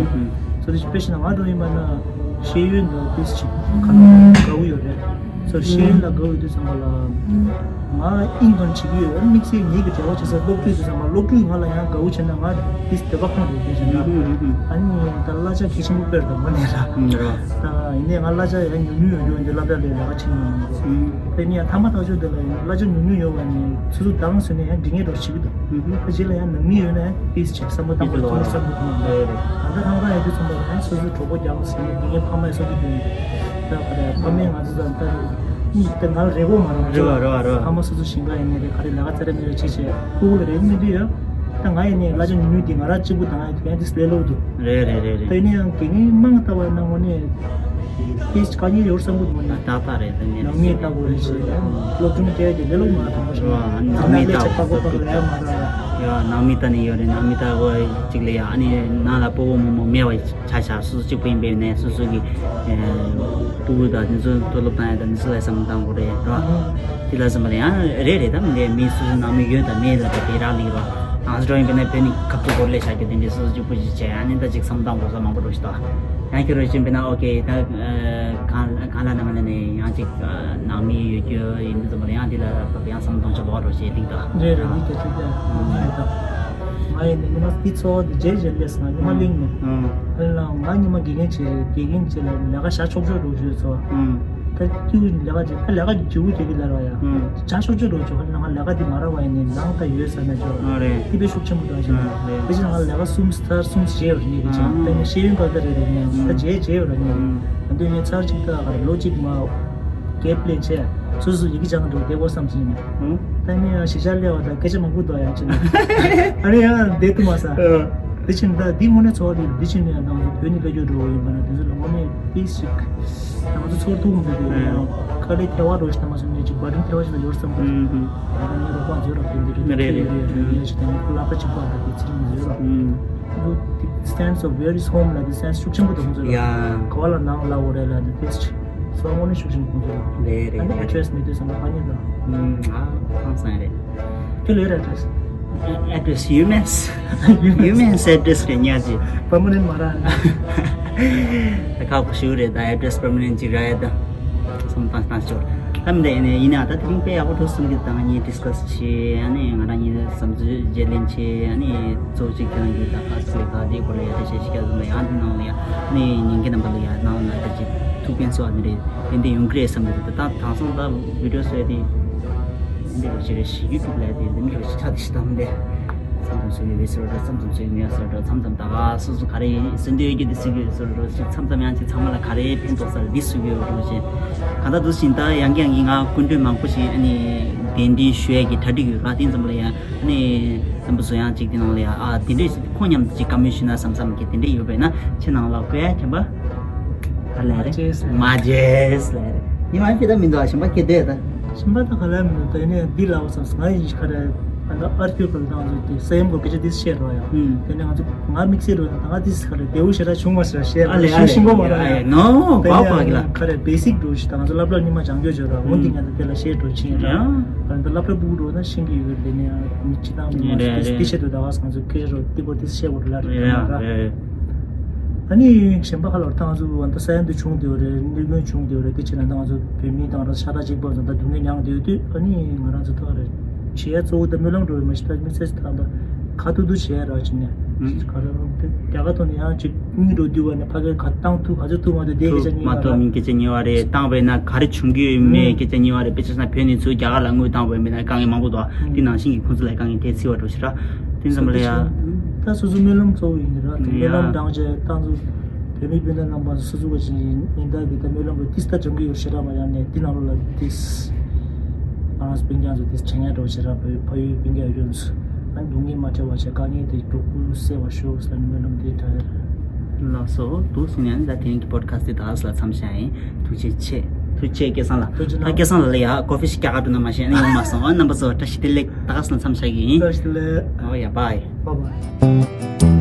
སོ་དེ་དཔེ་བྱས་ན་ང་འགྲོ་ཡིན་པ་ན་ཤེས་ཡོན་དང་དེ་ཅིག་ག་ལོ་དགའ་བོ་ཡོད་རེད། སོ་ཤེས་ཡོན་ལ་དགའ་བོ་ཡོད་དུས་ཙམ་པ་ལ། ང་ཨིན་གང་བྱེད་ཀྱི་ཡོད། དམིགས་བསལ་ངེད་ཀྱི་འབྲེལ་བ་བྱེད་ས་སློབ་ཕྲུག་དེ་ཚང་མ་སློབ་ཕྲུག་ང་ལ་ཡང་དགའ་བོ་བྱེད་ན་ང་དེ་འདོད་པ་ཁོང་རེད་དེ་བྱེད་ན། ཨ་ནི་ད་གླ་ཆ་གལ་ཆེན་པོ་དཔེར་དང་མ་ནས་ལ། ད་ཡིན་ནའི་ང་གླ་ཆ་ཡང་ཉུང་ཉུང་ཡོད་རྒྱུ་འདི་སློབ་གྲྭ་ལས་ལས་ཀ་བྱེད་མྱོང་མི་འདུག་དེ་ནས་ཡང་ཐ་མ་ཐག་ཆོད་དེ་ལ་ཡང་གླ་ཆ་ཉུང་ཉུང་ཡོད་པ་ནས་ཚུར་ཚུར་དང་ཟེར་ནས་ཡང་འབྲི་ངེས་འགྲོ་བྱེད་ཀྱི་འདུག་ཁ་ཅིག་ལ་ཡང་ནང་མི་ཡོད་ན་ཡང་ཏིས་བྱེད་བསམ་བློ་བཏང་དགོས་ཐུག་བསམ་བློ་གཏོང་བ་ད་ལྟ་ཧང་ཧང་ཡོད་དུས་ཙམ་པ་ལ་ཡང་སོ་སོའི་གྲོགས་པོ་རྒྱག་ཟེར་ནས་འབྲི་ངེས་ཕ་མ་ཡང་གསུང་གི་འདུག་ད་ག་རེ་ཕ་མས་ང་ཚོ་ད་ལྟ་གཉིས་ད་ང་ལ་རེ་བོ་མ་རེད་རེ་བ་རེ་བ་རེ་བ། ཕ་མ་སོ་སོ་ཞིང་ཁ་ཡིན་ནའི་རེད་ག་རེ་ལས་ཀ་ཙེ་རེ་མེ་རེ་བྱེད་བྱེད་ཕྲུ་གུ་ལ་རེ་བ་མི་འདུག་ཡ། ད་ང་ཡིན་ནའི་གླ་ཆ་ཉུང་ཉུང་འདི་ང་རང་གཅིག་པུ་དང་ཡ་དེ་ཡང་འདི་སླེ་ལོ་འདུག་རེད་རེད་རེད་རེད། ད་ཡིན་ན་ཡང་དགེ་རྒན་མང་ལྟ་བ་ན་དངོས་གནས་དེ་དཀའ་ངལ་ཡོད་བསམ་གི་འདུག་ནས། ཏག་ཏག་རེད་དེ་ནས་ནང་མི་ལྟ་བུ་རེད་ཞེས་སློབ་སྦྱོང་སྤྲད་དེ་ལེ་ལོ་མ་དང་པོ་ཞིག་ཡོད་ནང་མི་ལྟ་བུ་ལས་མ་ར་ཡོད་ནང་མི་ལྟ་ནས་ཡོད་རེད། ནང་མི་ལྟ་བུ་གཅིག་ལས་ཡ་ཨ་ནི་ནང་ལ་སྤོ་བོ་རྨོ་མོ་མེད་པ་ཆ་བཞག་སོ་སོ་གཅིག་པུ་ཡིན་པའི་ནས་སོ་སོ་གི་ཕྲུ་གུ་དང་དེ་ཚོ་མཐོ་སློབ་བཏང་ཡ་དང་དེ་ཚོ་ལ་བསམ་བློ་བཏང་དགོས་རེད་ར། དེ་ལ་བསམ་པ་ལ་ཡང་རེད་རེད་ད་མི་ལས་མི་སོ་སོ་ནང་མི་ཡོད་དང་མེད་ལ་ད་དེ་རག་ལས་ར། ང་ཚོ་འགྲོ་ཡིན་པས་ན་བོད་ནི་ཁབ་ཏུ་སྒོར་ལས་བཞག་རྒྱུ་དེ་འདྲའི་སོ་སོ་གཅིག་པུ་ཞིག་བྱས་ཨ་ནི་ད་ཅིག་བསམ་བློ་བཏང་དགོས་ས་མང་པོ་འགྲོ་ཞིག་ད་ཡང་ཁྱོད་རོ་ཞིག་བྱས་པས་ན་ཨོ་ཀེ་ད་གང་གང་ལ་ན་མ་ལ་ནས་ཡང་ཅིག་ནང་མི་ཡོད་རྒྱུ་ཡིན་དུས་ཙམ་པ་ལ་ཡང་འདི་ལ་ཡང་བསམ་བློ་གཏོང་ཆ་ལོག་རོ་ཞེས་འདུག་ད། རེད་རེད་འདི་གལ་ཆེ་ཀྱང་ཡོད་ད། ང་ཡིན་ནི་ཉི་མ་འདི་ཚོ་འདི་རྗེས་རྗེས་ལས་སང་ཉི་མ་གླིང་ནས་ཨ་ལ་ང་ཉི་མ་དགེ་རྒན་བྱས་དགེ་རྒན་བྱས་ལ་ལས་ཀ་བྱ་ཆོག་ཆོག་འགྲོ་ཞུས་ཚོ། ད་དུས་ལས་ཀ་བྱེད་ད་ལས་ཀ་བྱེད་དགོས་བྱེད་ཀྱི་ལར་བ་ཡ། ཨུམ། བྱ་ཤོག་ཆོད་འགྲོ་ཆོག་ཁ་ནང་ལས་ཀ་དེ་མ་རག་བ་ཡིན་ནའི་ནང་ད་ཡོད་ས་མེད་ཆོག་ཨ་རེད། དེ་དཔེ་ཤུགས་ཆེན་པོ་འདུག་ཨ་ཞེ་ན། ཨ་རེད། དེ་བཞིན་ང་ལས་ཀ་གསུམ་ཚར་གསུམ་བྱས་ཡོད་རེད་ངས་ཀྱི་ཅིང་ཨ་ད་ངས་ཤེས་ཡོན་པ་ད་རེད་རེད་ངས་ད་ཨུམ། བྱས་བྱས་ཡོད་རེད་ངས། ཨུམ། ད་དུས་ངས་ཚར་གཅིག་ད་ག་རེ་ལོ་གཅིག་མ་གེབ་ལེན་བྱས་སོ་སོ་ཡི་གེ་སྦྱང་འགྲོ་བསྡད་དགོས་བསམ་ཅིང་ཨུམ། ད་ནི་ཡང་གཞིས་ཆགས་སླེབས་པ་ད་སྐད་ཆ་མང་པོ་འདུག་ཡང་ཅིང་ཨ་རེ་ཡང་བསྡད་ཐུབ་མ་ས། ཨ། དེ་བཞིན་ད་འདི་དངོས་གནས་འཚོ་བ་འདི་འདི་བཞིན་ནས་ང་ཚོ་བོད་ནས་སླེབས་རྒྱུ་འགྲོ་བ་ཡིན་པ་ན་དེ་ཚོ་ལ་དངོས་གནས་དེ་ཞིག་ང་ཚོ་ཚོར་ཐུབ་མི་འདུག་ཡང་དཀའ་ལས་ཐེ་བ་རོ་ཞིག་ད་མ་སོང་ནས་ཅིག་བར་ཌན་ཐེ་བ་ཞིག་ལ་ཡོད་བསམ་གི་འདུག་ཨུམ། ད་ངའི་རོགས་པ་མཛོད་རོགས་དེ་འདི་རེད་རེད་རེད། ངས་ཞིག་ད་ངའི་ཁུ་ལག་པ་གཅིག་པ་ད་དེ་ཚིག་མཛོད་རོགས་ཨུམ། This sense of where is home ལ་དེ་སེན་སི་ཤུགས་ཆེན་པོ་འདུག་ཚོ་ཡ། ག་བ་ལ་ནང་ལ་འོ་རེད་ལ་དེ་དེ་ཚོ་དངོས་གནས་ཤུགས་ཆེན་པོ་འདུག་རེད་རེད་ཨ་ནི་རེད། ཨེ་ཌི་རེ་སི་མེད་དུས་ཙམ་པ་ག་ཉེ་ད། ཨུམ། ཨ་ཧང་སང་རེད། ཁྱོད་ལོས་རེད་ཨེ་ཌི་རེ་སི། ཨེ་ཌི་རེ་སི་ཡུ་མེན་སི། ཡུ་མེན་སི་ཨེ་ཌི་རེ་སི་རེད་ཉག་ཅིག་པར་མ་ནེན་ཊི་མ་ར། ད་ཁག་པོ་ཞིག་རེད་ད་ཨེ་ཌི་རེ་སི་པར་མ་ནེན་ཊི་ཅིག་རག་ཡ་ད། སོང་བཏང་བཏང་ཆོག་ད་མི་འདྲ་ཡིན་ནའི་ཡིན་ན་ད་དེ་རིང་དཔེ་ཡག་པོ་འགྲོ་སོང་གི་ད་ང་གཉིས་ཌི་སི་ཀ་སི་བྱས་ཨ་ནི་ང་རང་གཉིས་བསམ་ཚུལ་བརྗེ་ལེན་བྱས་ཨ་ནི་གཙོ་བོ་གཅིག་ཁྱེད་རང་གིས་ད་ཁ་ཚུགས་ད་དེའི་སྐོར་ལ་ཡ་ད་བཤད་ཤེས་ཀྱ་ཟུང་ལ་ཡང་འདི་ནང་ལ་ཡ་ཨ་ནི་ཉན་མཁན་རྣམ་པ་ལ་ཡ་ནང་ལ་ད་ཅིག་ཐུགས་ཕན་གསོས་པ་འདི་རེད། དེ་འདྲ་ཡོང་གི་རེད་བསམ་གི་འདུག་ད་དེང་སང་ད་བི་ཌི་ཡོ་བཟོས་ཏེ་འདི་རུ་ཞེ་རེ་ཞིག་ཡུ་ཊུབ་ལ་དེ་འདི་འདྲ་ཞིག་ཆགས་ཏེ་ཞིག་བཏང་སྟེ་མཚམས་མཚམས་བཟོས་ཡོད་པའི་ཟེར་རོ་མཚམས་མཚམས་བཟོས་མེད་ཟེར་རོ་མཚམས་མཚམས་ད་ག་སོ་སོ་ག་རེ་ཡིན་ཟེར་འདོད་ཀྱི་འདི་ཟེར་གི་ཟེར་རོ་ཞིག་མཚམས་མཚམས་ཡང་ཅིག་ཚང་མ་ལ་ག་རེ་ཕན་ཐོགས་ས་ལ་འདི་ཟེར་གི་ཡོད་རོ་ཞེ་གང་ལྟར་འདུག་ཟིན་ད་ཡང་ཀྱང་ཡིན་ང་སྐུ་མགྲོན་མང་པོ་ཞིག་ཨ་ནི་གདན་འདྲེན་ཞུ་ཡས་ཀྱི་གྲ་སྒྲིག་ཡོད་ར་དེ་ཙམ་ལ་ཡང་ཨ་ནི་རྣམ་པ་ཚོ་ཡང་ཅིག་དེ་ནང་ལ་ཡང་ཨ་དེ་འདྲས་ཁོང་མཉམ་དུ་ཅིག་བཀའ་མོལ་ཞུས་ན་བསམ་བསམ་གི་དེ་འདྲས་ཡོད་པས་ན་ཁྱེད་ནང་ལ་བཀོད་ཡ་ཁྱམ་པ། ག་ལ་རེད། མ་བརྗེད་ལ་རེད། ཉི་མ་ཕྱི་ད་མི་འདུག་ཨ་ཞིམ་པ་སྐྱེ་འདོད་ད། ཞིམ་པ་ད་ག་ལ་མི་འདུག་ད་ཡིན་ནའི་འདི་ལ་བ་བསམ་ང་ཡིན་ག་རེ་ཨ་ད་ཨར་ཁྱུ་གི་ལ་ང་ཚོ་དེ་སེམས་གོ་སྐད་ཆ་འདི་བཤད་རོགས་ཡ། ཨུམ། དེ་ནས་ང་ཚོ་ང་དམིགས་བསལ་རོགས་ད་ང་འདི་ག་རེ་བདེ་བོ་ཞེ་དྲག་བྱུང་མ་ཟེར་བཤད་ཨ་ལེ་ཨ་རོགས་ཞིམ་པོ་མ་ར་ཡ། ནོ་དེ་བ་ནས་བ་གི་ལ། ག་རེ་བེ་སིག་འགྲོ་ཞིག་ད་ང་ཚོ་སློབ་གྲྭ་རྙིང་མ་སྦྱང་རྒྱུ་བྱོས་ར་འོན་ཏེ་ང་ཚོ་དེ་ལ་བཤད་འགྲོ་ཕྱིན་ར། ཡ། ག་རེ་ད་སློབ་གྲྭ་སྤུ་གུ་འགྲོ་ན་ཤེས་ཀྱི་ཡོད་གི་རེད་དེ་ནས་མི་སྤྱི་བཏང་མི་མ་རེད་ཞིག་རེད། དེ་བཤད་འདུག་ད་བ་ང་ཚོ་སྐད་ཆ་རོགས་དེ་གོ་དེ་བཤད་དགོས་རེད་ལ་རེད་ཡ་མ་ར། རེད། ཨ་ནི་གཞན་པ་ཁ་ལོར་ད་ང་ཚོ་ཨ་ད་ས་ཡ་འདི་བྱུང་བསྡད་ཡོད་རེད། གནོད་སྐྱོན་བྱུང་བསྡད་ཡོད་རེད། དེ་ཕྱིར་ན་ད་ང་ཚོ་བོད་མི་དང་ར་ཤ་ཁྲག་གཅིག་པ་ཚོ་ད་སྡུག་བསྔལ་མྱངས་བསྡད་ཡོད་དུས་ཨ་ནི་ང་རང་ཚོ་ད་རེད་བྱེད་ཡ་གཙོ་བོ་ད་སྨོན་ལམ་འགྲོ་བའི་མ་གཞི་ད་དམིགས་བསལ་ད་ད་ཁ་ཐུག་ཐུག་བྱེད་ཡ་ར་ཅིག་ནས་ཨུམ། ག་རེ་རེད་རྒྱ་གར་ཐོག་ནས་ཡང་ཅིག་དངུལ་འགྲོ་དུས་བ་ནས་ཕ་གིར་ཁ་བཏང་ཐུག་ག་ཚོད་ཐུག་མ་ཐུག་དེ་སྐད་ཆ་ཐུག་མ་གཉིས་ཐུག་མིན་སྐད་ཆ་གཉིས་པ་རེད། བཏང་བས་ན་ག་རེ་བྱུང་གི་ཡོད་མེད་ཨུམ། སྐད་ཆ་གཉིས་པ་རེད། དཔེ་ཆ་ན་བོད་ནས་ཚུར་རྒྱ་གར་ལ་དངུལ་བཏང་བས་མིན་ན་དཀའ་ངལ་མང་པོ་འདུག་ཨ། དེ་ནང་བཞིན་གྱི་ཁོང་ཚོ་ལ་དཀའ་ངལ་དེ་འཚོལ་བ་འགྲོ་ཞེ་དྲག་དེ་ཙམ་ལ་ཡ། ད་སོ་སོ་སྨོན་ལམ་གཙོ་བོ་ཡིན་ར་དེ་ཡ། སྨོན་ལམ་བགྲང་བྱས་ཏང་ཙུ་བོད་མི་སྤུན་ཟླ་རྣམ་པ་སོ་སོ་ག་ཅིག་ཉིན་ལྟར་གྱི་ད་སྨོན་ལམ་རུ་ཏིས་ད་སྦྱང་གི་ཡོད་ཤེས་ར་མ་ཡང་ནས་འདི་ནང་ལོགས་ལ་ཏིས་ང་རང་སྤུན་ཀྱང་ཚོ་ཏིས་བྱེད་ངན་འགྲོ་ཤེས་ར་བོད་ཕ་ཡུལ་སྤུན་ཀྱང་ཡོད་ཚོ་ཨ་སྡུག་བསྔལ་མ་འཕྲད་པ་བྱས་དཀའ་ངལ་དེ་འགྲོ་ཁུལ་སེལ་བ་ཤོག་ཟེར་སྨོན་ལམ་འདི་བགྲང་ཡོད། ལགས་སོ་འདུག་སེ་ནས་ད་དེ་རིང་གི་པོ་ཌི་ཁ་སི་འདི་ད་ག་ས་ལ་མཚམས་བཞག་ཡིན། ཐུགས་རྗེ་ཆེ། ཐུགས་རྗེ་ཆེ་སྐལ་བཟང་ལགས། ཐུགས་རྗེ་གནང་། ད་སྐལ་བཟང་ལགས་ལ་ཡ་ཀོ་ཕི་ཞིག་རྒྱག་ག་འགྲོ་ན་མ་ཤེས་ཨ་ནི་ཡོང་མ་སོང་ཨ། རྣམ་པ་ཚོ་བཀྲ་ཤིས་བདེ་ལེགས། ད་ག་ས་ལ་མཚམས་བཞག་གི་ཡིན། བཀྲ་ཤིས་བདེ་ལེགས། ཨོ་ཡ་བྷའི། བྷའི་བྷའི།